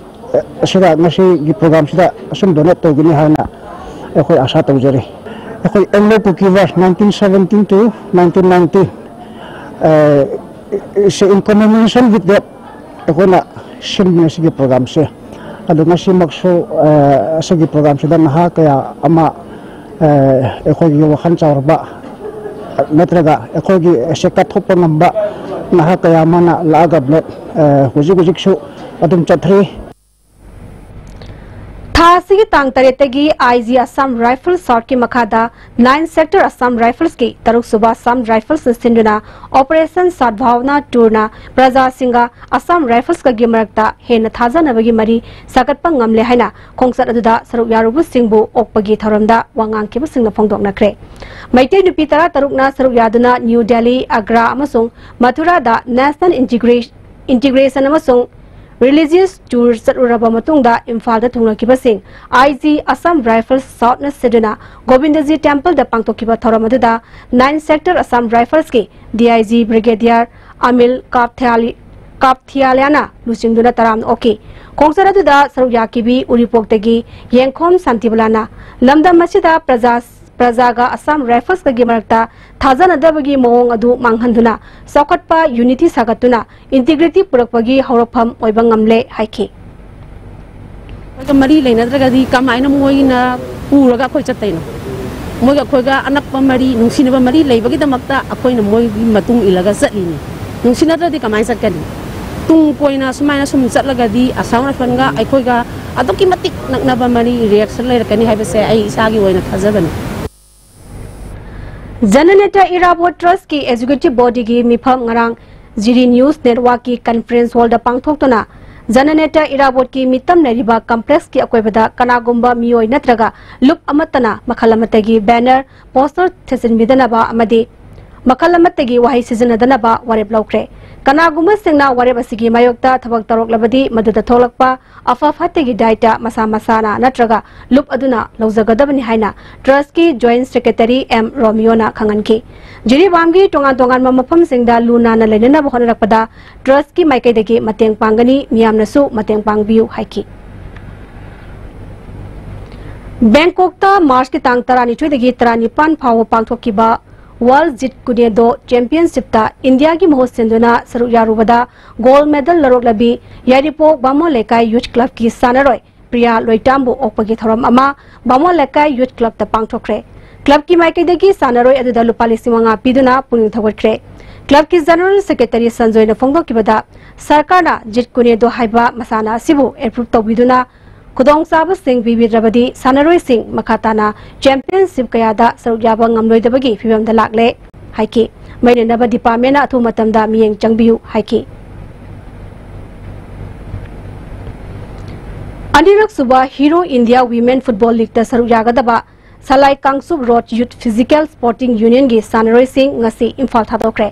ꯑꯁꯤꯗ ꯉꯁꯤꯒꯤ ꯄ꯭ꯔꯣꯒ꯭ꯔꯥꯝꯁꯤꯗ ꯑꯁꯨꯝ ꯗꯣꯅꯦꯠ ꯇꯧꯒꯅꯤ ꯍꯥꯏꯅ ꯑꯩꯈꯣꯏ ꯑꯥꯁꯥ ꯇꯧꯖꯔꯤ꯫ ꯑꯩꯈꯣꯏ Anglo Kuki war nineteen seventeen to nineteen ninety, ꯑ, is in commemoration with that ꯑꯩꯈꯣꯏꯅ ꯁꯤꯟꯕꯅꯦ ꯁꯤꯒꯤ ꯄ꯭ꯔꯣꯒ꯭ꯔꯥꯝꯁꯦ꯫ ꯑꯗꯨ ꯉꯁꯤꯃꯛꯁꯨ, ꯑ, ꯑꯁꯤꯒꯤ ꯄ꯭ꯔꯣꯒ꯭ꯔꯥꯝꯁꯤꯗ ꯅꯍꯥ ꯀꯌꯥ ꯑꯃ, ꯑ, ꯑꯩꯈꯣꯏꯒꯤ ꯋꯥꯈꯜ ꯆꯥꯎꯔꯕ ꯅꯠꯇ꯭ꯔꯒ ꯑꯩꯈꯣꯏꯒꯤ ꯑꯁꯦ ꯀꯠꯊꯣꯛꯄ ꯉꯝꯕ ꯅꯍꯥ ꯀꯌꯥ ꯑꯃꯅ ꯂꯥꯛꯑꯒ ꯕ꯭ꯂꯗ, ꯑ, ꯍꯧꯖꯤꯛ ꯍꯧꯖꯤꯛꯁꯨ ꯑꯗꯨꯝ ꯆꯠꯊꯔꯤ꯫ ꯊꯥ ꯑꯁꯤꯒꯤ ꯇꯥꯡ ꯇꯔꯦꯠꯇꯒꯤ I G Assam Rifles Southꯀꯤ ꯃꯈꯥꯗ Nine Sector Assam Riflesꯀꯤ ꯇꯔꯨꯛꯁꯨꯕ Assam Riflesꯅ ꯁꯤꯟꯗꯨꯅ Operation Sadbhavana Tourꯅ ꯄ꯭ꯔꯖꯥꯁꯤꯡꯒ Assam Riflesꯀꯒꯤ ꯃꯔꯛꯇ ꯍꯦꯟꯅ ꯊꯥꯖꯅꯕꯒꯤ ꯃꯔꯤ ꯁꯥꯒꯠꯄ ꯉꯝꯂꯦ ꯍꯥꯏꯅ ꯈꯣꯡꯆꯠ ꯑꯗꯨꯗ ꯁꯔꯨꯛ ꯌꯥꯔꯨꯕꯁꯤꯡꯕꯨ ꯑꯣꯛꯄꯒꯤ ꯊꯧꯔꯝꯗ ꯋꯥ ꯉꯥꯡꯈꯤꯕꯁꯤꯡꯅ ꯐꯣꯡꯗꯣꯛꯅꯈ꯭ꯔꯦ꯫ ꯃꯩꯇꯩ ꯅꯨꯄꯤ ꯇꯔꯥꯇꯔꯨꯛꯅ ꯁꯔꯨꯛ ꯌꯥꯗꯨꯅ ꯅ꯭ꯌꯨ ꯗꯦꯜꯂꯤ, ꯑꯒ꯭ꯔꯥ ꯑꯃꯁꯨꯡ ꯃꯊꯨꯔꯥꯗ National Integra-, Integration ꯑꯃꯁꯨꯡ Religious Tour ꯆꯠꯂꯨꯔꯕ ꯃꯇꯨꯡꯗ ꯏꯝꯐꯥꯜꯗ ꯊꯨꯡꯂꯈꯤꯕꯁꯤꯡ I G Assam Rifles Southꯅ ꯁꯤꯟꯗꯨꯅ ꯒꯣꯕꯤꯟꯗꯖꯤ Templeꯗ ꯄꯥꯡꯊꯣꯛꯈꯤꯕ ꯊꯧꯔꯝ ꯑꯗꯨꯗ Nine Sector Assam Riflesꯀꯤ D I G Brigadier ꯑꯃꯤꯜ ꯀꯥꯞꯊꯤꯌꯥꯂꯤ-, ꯀꯥꯞꯊꯤꯌꯥꯂꯤꯌꯥꯅ ꯂꯨꯆꯤꯡꯗꯨꯅ ꯇꯔꯥꯝꯅ ꯑꯣꯛꯈꯤ꯫ ꯈꯣꯡꯆꯠ ꯑꯗꯨꯗ ꯁꯔꯨꯛ ꯌꯥꯈꯤꯕꯤ ꯎꯔꯤꯄꯣꯛꯇꯒꯤ ꯌꯦꯡꯈꯣꯝ ꯁꯥꯟꯇꯤꯕꯂꯥꯅ ꯂꯝꯗꯝ ꯑꯁꯤꯗ ꯄ꯭ꯔꯖꯥ, ꯄ꯭ꯔꯖꯥꯒ Assam Riflesꯀꯒꯤ ꯃꯔꯛꯇ ꯊꯥꯖꯅꯗꯕꯒꯤ ꯃꯑꯣꯡ ꯑꯗꯨ ꯃꯥꯡꯍꯟꯗꯨꯅ ꯆꯥꯎꯈꯠꯄ unity ꯁꯥꯒꯠꯇꯨꯅ integrity ꯄꯨꯔꯛꯄꯒꯤ ꯍꯧꯔꯛꯐꯝ ꯑꯣꯏꯕ ꯉꯝꯂꯦ ꯍꯥꯏꯈꯤ꯫ ꯑꯩꯈꯣꯏꯒ ꯃꯔꯤ ꯂꯩꯅꯗ꯭ꯔꯒꯗꯤ ꯀꯃꯥꯏꯅ ꯃꯣꯏꯅ ꯄꯨꯔꯒ ꯑꯩꯈꯣꯏ ꯆꯠꯇꯣꯏꯅꯣ? ꯃꯣꯏꯒ ꯑꯩꯈꯣꯏꯒ ꯑꯅꯛꯄ ꯃꯔꯤ, ꯅꯨꯡꯁꯤꯅꯕ ꯃꯔꯤ ꯂꯩꯕꯒꯤꯗꯃꯛꯇ ꯑꯩꯈꯣꯏꯅ ꯃꯣꯏꯒꯤ ꯃꯇꯨꯡ ꯏꯜꯂꯒ ꯆꯠꯂꯤꯅꯤ꯫ ꯅꯨꯡꯁꯤꯅꯗ꯭ꯔꯗꯤ ꯀꯃꯥꯏꯅ ꯆꯠꯀꯅꯤ? ꯇꯨꯡ ꯀꯣꯏꯅ ꯁꯨꯃꯥꯏꯅ ꯁꯨꯝ ꯆꯠꯂꯒꯗꯤ ꯑꯁꯥꯝ ꯔꯥꯏꯐꯜꯒ ꯑꯩꯈꯣꯏꯒ ꯑꯗꯨꯛꯀꯤ ꯃꯇꯤꯛ ꯅꯛꯅꯕ ꯃꯔꯤ, ꯔꯤꯂꯦꯁꯟ ꯂꯩꯔꯛꯀꯅꯤ ꯍꯥꯏꯕꯁꯦ ꯑꯩ ꯏꯁꯥꯒꯤ ꯑꯣꯏꯅ ꯊꯥꯖꯕꯅꯤ꯫ ꯖꯅꯅꯦꯇ꯭ꯔ ꯏꯔꯥꯕꯣꯠ ꯇ꯭ꯔꯁꯀꯤ ꯑꯦꯛꯖꯤꯀ꯭ꯌꯨꯇꯤꯚ ꯕꯣꯗꯤꯒꯤ ꯃꯤꯐꯝ ꯉꯔꯥꯡ ꯖꯤꯔꯤ ꯅ꯭ꯌꯨꯁ ꯅꯦꯠꯋꯥꯔꯛꯀꯤ ꯀꯟꯐꯔꯦꯟꯁ ꯍꯣꯜꯗ ꯄꯥꯡꯊꯣꯛꯇꯨꯅ, ꯖꯅꯅꯦꯇ꯭ꯔ ꯏꯔꯥꯕꯣꯠꯀꯤ ꯃꯤꯇꯝ ꯂꯩꯔꯤꯕ ꯀꯝꯄ꯭ꯂꯦꯛꯁꯀꯤ ꯑꯀꯣꯏꯕꯗ ꯀꯅꯥꯒꯨꯝꯕ ꯃꯤꯑꯣꯏ ꯅꯠꯇ꯭ꯔꯒ ꯂꯨꯞ ꯑꯃꯠꯇꯅ ꯃꯈꯜ ꯑꯃꯠꯇꯒꯤ ꯕꯦꯅꯔ, ꯄꯣꯁꯇꯔ ꯊꯦꯠꯆꯤꯟꯕꯤꯗꯅꯕ ꯑꯃꯗꯤ ꯃꯈꯜ ꯑꯃꯠꯇꯒꯤ ꯋꯥꯍꯩ ꯁꯤꯖꯤꯟꯅꯗꯅꯕ ꯋꯥꯔꯦꯞ ꯂꯧꯈ꯭ꯔꯦ꯫ ꯀꯅꯥꯒꯨꯝꯕꯁꯤꯡꯅ ꯋꯥꯔꯦꯞ ꯑꯁꯤꯒꯤ ꯃꯥꯌꯣꯛꯇ ꯊꯕꯛ ꯇꯧꯔꯛꯂꯕꯗꯤ, ꯃꯗꯨꯗ ꯊꯣꯛꯂꯛꯄ ꯑꯐ ꯐꯠꯇꯒꯤ ꯗꯥꯏꯇ ꯃꯁꯥ ꯃꯁꯥꯅ ꯅꯠꯇ꯭ꯔꯒ ꯂꯨꯞ ꯑꯗꯨꯅ ꯂꯧꯖꯒꯗꯕꯅꯤ ꯍꯥꯏꯅ ꯇ꯭ꯔꯁꯀꯤ ꯖꯣꯏꯟꯠ ꯁꯦꯀ꯭ꯔꯦꯇꯔꯤ ꯑꯦꯝ ꯔꯣꯃꯤꯌꯣꯅ ꯈꯪꯍꯟꯈꯤ꯫ ꯖꯤꯔꯤꯕꯥꯝꯒꯤ ꯇꯣꯉꯥꯟ ꯇꯣꯉꯥꯟꯕ ꯃꯐꯝꯁꯤꯡꯗ ꯂꯨ ꯅꯥꯟꯅ ꯂꯩꯅꯅꯕ ꯍꯣꯠꯅꯔꯛꯄꯗ ꯇ꯭ꯔꯁꯀꯤ ꯃꯥꯏꯀꯩꯗꯒꯤ ꯃꯇꯦꯡ ꯄꯥꯡꯒꯅꯤ, ꯃꯤꯌꯥꯝꯅꯁꯨ ꯃꯇꯦꯡ ꯄꯥꯡꯕꯤꯌꯨ ꯍꯥꯏꯈꯤ꯫ ꯕꯦꯡꯀꯣꯛꯇ ꯃꯥꯔꯆꯀꯤ ꯇꯥꯡ ꯇꯔꯥꯅꯤꯊꯣꯏꯗꯒꯤ ꯇꯔꯥꯅꯤꯄꯥꯟ ꯐꯥꯎꯕ ꯄꯥꯡꯊꯣꯛꯈꯤꯕ ꯋꯥꯔꯜ ꯖꯤꯠ ꯀꯨꯅꯦꯗꯣ ꯆꯦꯝꯄꯤꯌꯟꯁꯤꯞꯇ ꯏꯟꯗꯤꯌꯥꯒꯤ ꯃꯍꯨꯠ ꯁꯤꯟꯗꯨꯅ ꯁꯔꯨꯛ ꯌꯥꯔꯨꯕꯗ ꯒꯣꯜꯗ ꯃꯦꯗꯜ ꯂꯧꯔꯛꯂꯕꯤ ꯌꯥꯏꯔꯤꯄꯣꯛ ꯕꯥꯃꯣꯟ ꯂꯩꯀꯥꯏ ꯌꯨꯠ ꯀ꯭ꯂꯕꯀꯤ ꯁꯥꯟꯅꯔꯣꯏ ꯄ꯭ꯔꯤꯌꯥ ꯂꯣꯏꯇꯥꯝꯕꯨ ꯑꯣꯛꯄꯒꯤ ꯊꯧꯔꯝ ꯑꯃ ꯕꯥꯃꯣꯟ ꯂꯩꯀꯥꯏ ꯌꯨꯠ ꯀ꯭ꯂꯕꯇ ꯄꯥꯡꯊꯣꯛꯈ꯭ꯔꯦ꯫ ꯀ꯭ꯂꯕꯀꯤ ꯃꯥꯏꯀꯩꯗꯒꯤ ꯁꯥꯟꯅꯔꯣꯏ ꯑꯗꯨꯗ ꯂꯨꯄꯥ ꯂꯤꯁꯤꯡ ꯃꯉꯥ ꯄꯤꯗꯨꯅ ꯄꯨꯛꯅꯤꯡ ꯊꯧꯒꯠꯈ꯭ꯔꯦ꯫ ꯀ꯭ꯂꯕꯀꯤ ꯖꯦꯅꯔꯦꯜ ꯁꯦꯀ꯭ꯔꯦꯇꯔꯤ ꯁꯟꯖꯣꯏꯅ ꯐꯣꯡꯗꯣꯛꯈꯤꯕꯗ, ꯁꯔꯀꯥꯔꯅ ꯖꯤꯠ ꯀꯨꯅꯦꯗꯣ ꯍꯥꯏꯕ ꯃꯁꯥꯟꯅ ꯑꯁꯤꯕꯨ ꯑꯦꯄ꯭ꯔꯨꯚ ꯇꯧꯕꯤꯗꯨꯅ ꯈꯨꯗꯣꯡꯆꯥꯕꯁꯤꯡ ꯄꯤꯕꯤꯗ꯭ꯔꯕꯗꯤ ꯁꯥꯟꯅꯔꯣꯏꯁꯤꯡ ꯃꯈꯥ ꯇꯥꯅ ꯆꯦꯝꯄꯤꯌꯟꯁꯤꯞ ꯀꯌꯥꯗ ꯁꯔꯨꯛ ꯌꯥꯕ ꯉꯝꯂꯣꯏꯗꯕꯒꯤ ꯐꯤꯕꯝꯗ ꯂꯥꯛꯂꯦ ꯍꯥꯏꯈꯤ꯫ ꯃꯔꯤ ꯂꯩꯅꯕ ꯗꯤꯄꯥꯔꯠꯃꯦꯟꯅ ꯑꯊꯨꯕ ꯃꯇꯝꯗ ꯃꯤꯠꯌꯦꯡ ꯆꯪꯕꯤꯌꯨ ꯍꯥꯏꯈꯤ꯫ ꯑꯅꯤꯔꯛꯁꯨꯕ ꯍꯤꯔꯣ ꯏꯟꯗꯤꯌꯥ ꯋꯤꯃꯦꯟ ꯐꯨꯠꯕꯣꯜ ꯂꯤꯒꯇ ꯁꯔꯨꯛ ꯌꯥꯒꯗꯕ ꯁꯂꯥꯏ ꯀꯥꯡꯆꯨꯞ ꯔꯣꯗ ꯌꯨꯠ ꯐꯤꯖꯤꯀꯦꯜ ꯁ꯭ꯄꯣꯔꯇꯤꯡ ꯌꯨꯅꯤꯌꯟꯒꯤ ꯁꯥꯟꯅꯔꯣꯏꯁꯤꯡ ꯉꯁꯤ ꯏꯝꯐꯥꯜ ꯊꯥꯗꯣꯛꯈ꯭ꯔꯦ꯫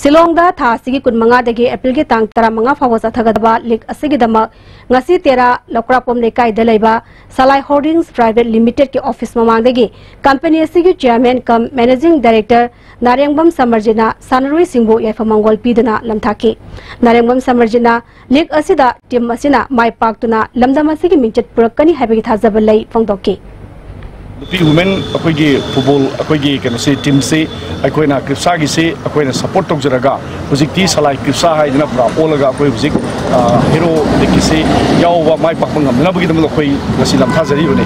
ꯁꯤꯂꯣꯡꯗ ꯊꯥ ꯑꯁꯤꯒꯤ ꯀꯨꯟꯃꯉꯥꯗꯒꯤ ꯑꯦꯄ꯭ꯔꯤꯜꯒꯤ ꯇꯥꯡ ꯇꯔꯥꯃꯉꯥ ꯐꯥꯎꯕ ꯆꯠꯊꯒꯗꯕ ꯂꯤꯒ ꯑꯁꯤꯒꯤꯗꯃꯛ ꯉꯁꯤ ꯇꯦꯔꯥ ꯂꯧꯀ꯭ꯔꯥꯄꯣꯝ ꯂꯩꯀꯥꯏꯗ ꯂꯩꯕ ꯁꯂꯥꯏ ꯍꯣꯜꯗꯤꯡꯁ ꯄ꯭ꯔꯥꯏꯚꯦꯠ ꯂꯤꯃꯤꯇꯦꯗꯀꯤ ꯑꯣꯐꯤꯁ ꯃꯃꯥꯡꯗꯒꯤ ꯀꯝꯄꯦꯅꯤ ꯑꯁꯤꯒꯤ ꯆꯤꯌꯔꯃꯦꯟ ꯀꯝ ꯃꯦꯅꯦꯖꯤꯡ ꯗꯥꯏꯔꯦꯛꯇꯔ ꯅꯥꯔꯦꯡꯕꯝ ꯁꯃꯔꯖꯤꯠꯅ ꯁꯥꯟꯅꯔꯣꯏꯁꯤꯡꯕꯨ ꯌꯥꯏꯐ ꯃꯪꯒꯣꯜ ꯄꯤꯗꯨꯅ ꯂꯝꯊꯥꯈꯤ꯫ ꯅꯥꯔꯦꯡꯕꯝ ꯁꯃꯔꯖꯤꯠꯅ ꯂꯤꯒ ꯑꯁꯤꯗ ꯇꯤꯝ ꯑꯁꯤꯅ ꯃꯥꯏ ꯄꯥꯛꯇꯨꯅ ꯂꯝꯗꯝ ꯑꯁꯤꯒꯤ ꯃꯤꯡꯆꯠ ꯄꯨꯔꯛꯀꯅꯤ ꯍꯥꯏꯕꯒꯤ ꯊꯥꯖꯕ ꯂꯩ ꯐꯣꯡꯗꯣꯛꯈꯤ꯫ ꯅꯨꯄꯤ ꯋꯨꯃꯦꯟ ꯑꯩꯈꯣꯏꯒꯤ ꯐꯨꯠꯕꯣꯜ ꯑꯩꯈꯣꯏꯒꯤ ꯀꯩꯅꯣꯁꯤ, ꯇꯤꯝꯁꯤ ꯑꯩꯈꯣꯏꯅ ꯀ꯭ꯔꯤꯞꯁꯥꯒꯤꯁꯤ ꯑꯩꯈꯣꯏꯅ ꯁꯞꯄꯣꯔꯠ ꯇꯧꯖꯔꯒ ꯍꯧꯖꯤꯛꯇꯤ ꯁꯂꯥꯏ ꯀ꯭ꯔꯤꯞꯁꯥ ꯍꯥꯏꯗꯅ ꯄꯨꯔꯥ ꯑꯣꯜꯂꯒ ꯑꯩꯈꯣꯏ ꯍꯧꯖꯤꯛ ꯍꯦꯔꯣ ꯂꯤꯛꯀꯤꯁꯤ ꯌꯥꯎꯕ ꯃꯥꯏ ꯄꯥꯛꯄ ꯉꯝꯅꯅꯕꯒꯤꯗꯃꯛ ꯑꯩꯈꯣꯏ ꯉꯁꯤ ꯂꯝꯊꯥꯖꯔꯤꯕꯅꯤ꯫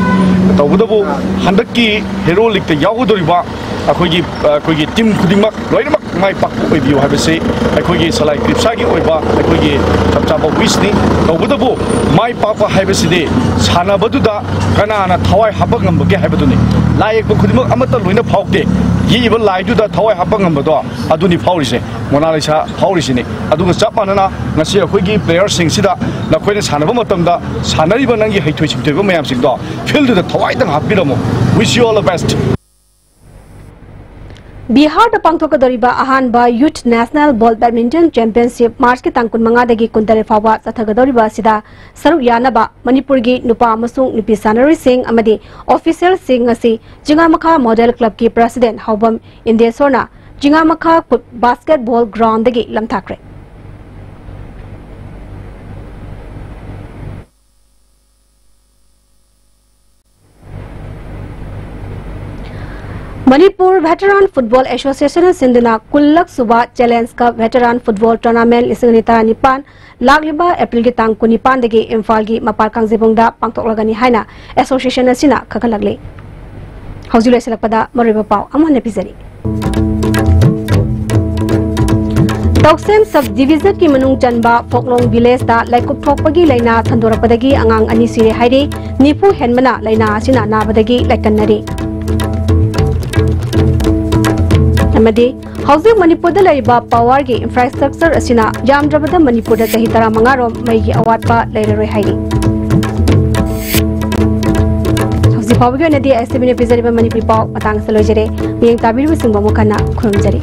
ꯇꯧꯕꯇꯕꯨ ꯍꯟꯗꯛꯀꯤ ꯍꯦꯔꯣ ꯂꯤꯛꯇ ꯌꯥꯎꯒꯗꯧꯔꯤꯕ ꯑꯩꯈꯣꯏꯒꯤ, ꯑꯩꯈꯣꯏꯒꯤ ꯇꯤꯝ ꯈꯨꯗꯤꯡꯃꯛ ꯂꯣꯏꯅꯃꯛ ꯃꯥꯏ ꯄꯥꯛꯄ ꯑꯣꯏꯕꯤꯌꯨ ꯍꯥꯏꯕꯁꯤ ꯑꯩꯈꯣꯏꯒꯤ ꯁꯂꯥꯏ ꯀ꯭ꯔꯤꯞꯁꯥꯒꯤ ꯑꯣꯏꯕ ꯑꯩꯈꯣꯏꯒꯤ ꯆꯞ ꯆꯥꯕ ꯋꯤꯁꯅꯤ꯫ ꯇꯧꯕꯇꯕꯨ ꯃꯥꯏ ꯄꯥꯛꯄ ꯍꯥꯏꯕꯁꯤꯗꯤ ꯁꯥꯟꯅꯕꯗꯨꯗ ꯀꯅꯥꯅ ꯊꯋꯥꯏ ꯍꯥꯞꯄ ꯉꯝꯕꯒꯦ ꯍꯥꯏꯕꯗꯨꯅꯤ꯫ ꯂꯥꯏ ꯌꯦꯛꯄ ꯈꯨꯗꯤꯡꯃꯛ ꯑꯃꯠꯇ ꯂꯣꯏꯅ ꯐꯥꯎꯗꯦ꯫ ꯌꯦꯛꯏꯕ ꯂꯥꯏꯗꯨꯗ ꯊꯋꯥꯏ ꯍꯥꯞꯄ ꯉꯝꯕꯗꯣ ꯑꯗꯨꯅꯤ ꯐꯥꯎꯔꯤꯁꯦ, ꯃꯣꯅꯥꯂꯤꯁꯥ ꯐꯥꯎꯔꯤꯁꯤꯅꯤ꯫ ꯑꯗꯨꯒ ꯆꯞ ꯃꯥꯟꯅꯅ ꯉꯁꯤ ꯑꯩꯈꯣꯏꯒꯤ ꯄ꯭ꯂꯦꯌꯔꯁꯤꯡꯁꯤꯗ ꯅꯈꯣꯏꯅ ꯁꯥꯟꯅꯕ ꯃꯇꯝꯗ ꯁꯥꯟꯅꯔꯤꯕ ꯅꯪꯒꯤ ꯍꯩꯊꯣꯏ ꯁꯤꯡꯊꯣꯏꯕ ꯃꯌꯥꯝꯁꯤꯡꯗꯣ ꯐꯤꯜꯗꯨꯗ ꯊꯋꯥꯏꯗꯪ ꯍꯥꯞꯄꯤꯔꯝꯃꯨ꯫ Wish you all the best. ꯕꯤꯍꯥꯔꯗ ꯄꯥꯡꯊꯣꯛꯀꯗꯧꯔꯤꯕ ꯑꯍꯥꯟꯕ ꯌꯨꯊ ꯅꯦꯁꯅꯦꯜ ꯕꯣꯜ ꯕꯦꯗꯃꯤꯟꯇꯟ ꯆꯦꯝꯄꯤꯌꯟꯁꯤꯞ ꯃꯥꯔꯆꯀꯤ ꯇꯥꯡ ꯀꯨꯟꯃꯉꯥꯗꯒꯤ ꯀꯨꯟꯇꯔꯦꯠ ꯐꯥꯎꯕ ꯆꯠꯊꯒꯗꯧꯔꯤꯕ ꯑꯁꯤꯗ ꯁꯔꯨꯛ ꯌꯥꯅꯕ ꯃꯅꯤꯄꯨꯔꯒꯤ ꯅꯨꯄꯥ ꯑꯃꯁꯨꯡ ꯅꯨꯄꯤ ꯁꯥꯟꯅꯔꯣꯏꯁꯤꯡ ꯑꯃꯗꯤ ꯑꯣꯐꯤꯁꯤꯌꯦꯜꯁꯤꯡ ꯑꯁꯤ ꯆꯤꯉꯥꯃꯈꯥ ꯃꯣꯗꯦꯜ ꯀ꯭ꯂꯕꯀꯤ ꯄ꯭ꯔꯁꯤꯗꯦꯟ ꯍꯥꯎꯕꯝ ꯏꯟꯗꯦꯁꯣꯔꯅ ꯆꯤꯉꯥꯃꯈꯥ ꯕꯥꯁꯀꯦꯠꯕꯣꯜ ꯒ꯭ꯔꯥꯎꯟꯗꯒꯤ ꯂꯝꯊꯥꯈ꯭ꯔꯦ꯫ ꯃꯅꯤꯄꯨꯔ ꯚꯦꯇꯔꯥꯟ ꯐꯨꯠꯕꯣꯜ ꯑꯦꯁꯣꯁꯤꯌꯦꯁꯟꯅ ꯁꯤꯟꯗꯨꯅ ꯀꯨꯟꯂꯛ ꯁꯨꯕ challenge cup veteran football tournament ꯂꯤꯁꯤꯡ ꯑꯅꯤ ꯇꯔꯥꯅꯤꯄꯥꯟ ꯂꯥꯛꯂꯤꯕ ꯑꯦꯄ꯭ꯔꯤꯜꯒꯤ ꯇꯥꯡ ꯀꯨꯟꯅꯤꯄꯥꯟꯗꯒꯤ ꯏꯝꯐꯥꯜꯒꯤ ꯃꯄꯥꯜ ꯀꯥꯡꯖꯩꯕꯨꯡꯗ ꯄꯥꯡꯊꯣꯛꯂꯒꯅꯤ ꯍꯥꯏꯅ ꯑꯦꯁꯣꯁꯤꯌꯦꯁꯟ ꯑꯁꯤꯅ ꯈꯪꯍꯜꯂꯛꯂꯤ꯫ ꯍꯧꯖꯤꯛ ꯂꯣꯏꯁꯤꯜꯂꯛꯄꯗ ꯃꯔꯨꯑꯣꯏꯕ ꯄꯥꯎ ꯑꯃꯨꯛ ꯍꯟꯅ ꯄꯤꯖꯔꯤ꯫ ꯇꯧꯁꯦꯝ ꯁꯕ ꯗꯤꯕꯤꯖꯟꯒꯤ ꯃꯅꯨꯡ ꯆꯟꯕ ꯐꯣꯛꯂꯣꯡ ꯚꯤꯂꯦꯖꯇ ꯂꯩꯀꯨꯞ ꯊꯣꯛꯄꯒꯤ ꯂꯥꯏꯅꯥ ꯁꯟꯗꯣꯔꯛꯄꯗꯒꯤ ꯑꯉꯥꯡ ꯑꯅꯤ ꯁꯤꯔꯦ ꯍꯥꯏꯔꯤ꯫ ꯅꯤꯐꯨ ꯍꯦꯟꯕꯅ ꯂꯥꯏꯅꯥ ꯑꯁꯤꯅ ꯅꯥꯕꯗꯒꯤ ꯂꯥꯏꯀꯠꯅꯔꯤ꯫ ꯑꯃꯗꯤ ꯍꯧꯖꯤꯛ ꯃꯅꯤꯄꯨꯔꯗ ꯂꯩꯔꯤꯕ ꯄꯥꯋꯔꯒꯤ ꯏꯟꯐ꯭ꯔꯥꯁ꯭ꯇ꯭ꯔꯛꯆꯔ ꯑꯁꯤꯅ ꯌꯥꯝꯗ꯭ꯔꯕꯗ ꯃꯅꯤꯄꯨꯔꯗ ꯆꯍꯤ ꯇꯔꯥꯃꯉꯥ ꯔꯣꯝ ꯃꯩꯒꯤ ꯑꯋꯥꯠꯄ ꯂꯩꯔꯔꯣꯏ ꯍꯥꯏꯔꯤ꯫ ꯍꯧꯖꯤꯛ ꯐꯥꯎꯕꯒꯤ ꯑꯣꯏꯅꯗꯤ ꯑꯦꯁ ꯇꯤ ꯚꯤꯅ ꯄꯤꯖꯔꯤꯕ ꯃꯅꯤꯄꯨꯔꯤ ꯄꯥꯎ ꯃꯇꯥꯡ ꯑꯁꯤꯗ ꯂꯣꯏꯖꯔꯦ꯫ ꯃꯤꯠꯌꯦꯡ ꯇꯥꯕꯤꯔꯤꯕꯁꯤꯡꯕꯨ ꯑꯃꯨꯛ ꯍꯟꯅ ꯈꯨꯔꯨꯝꯖꯔꯤ꯫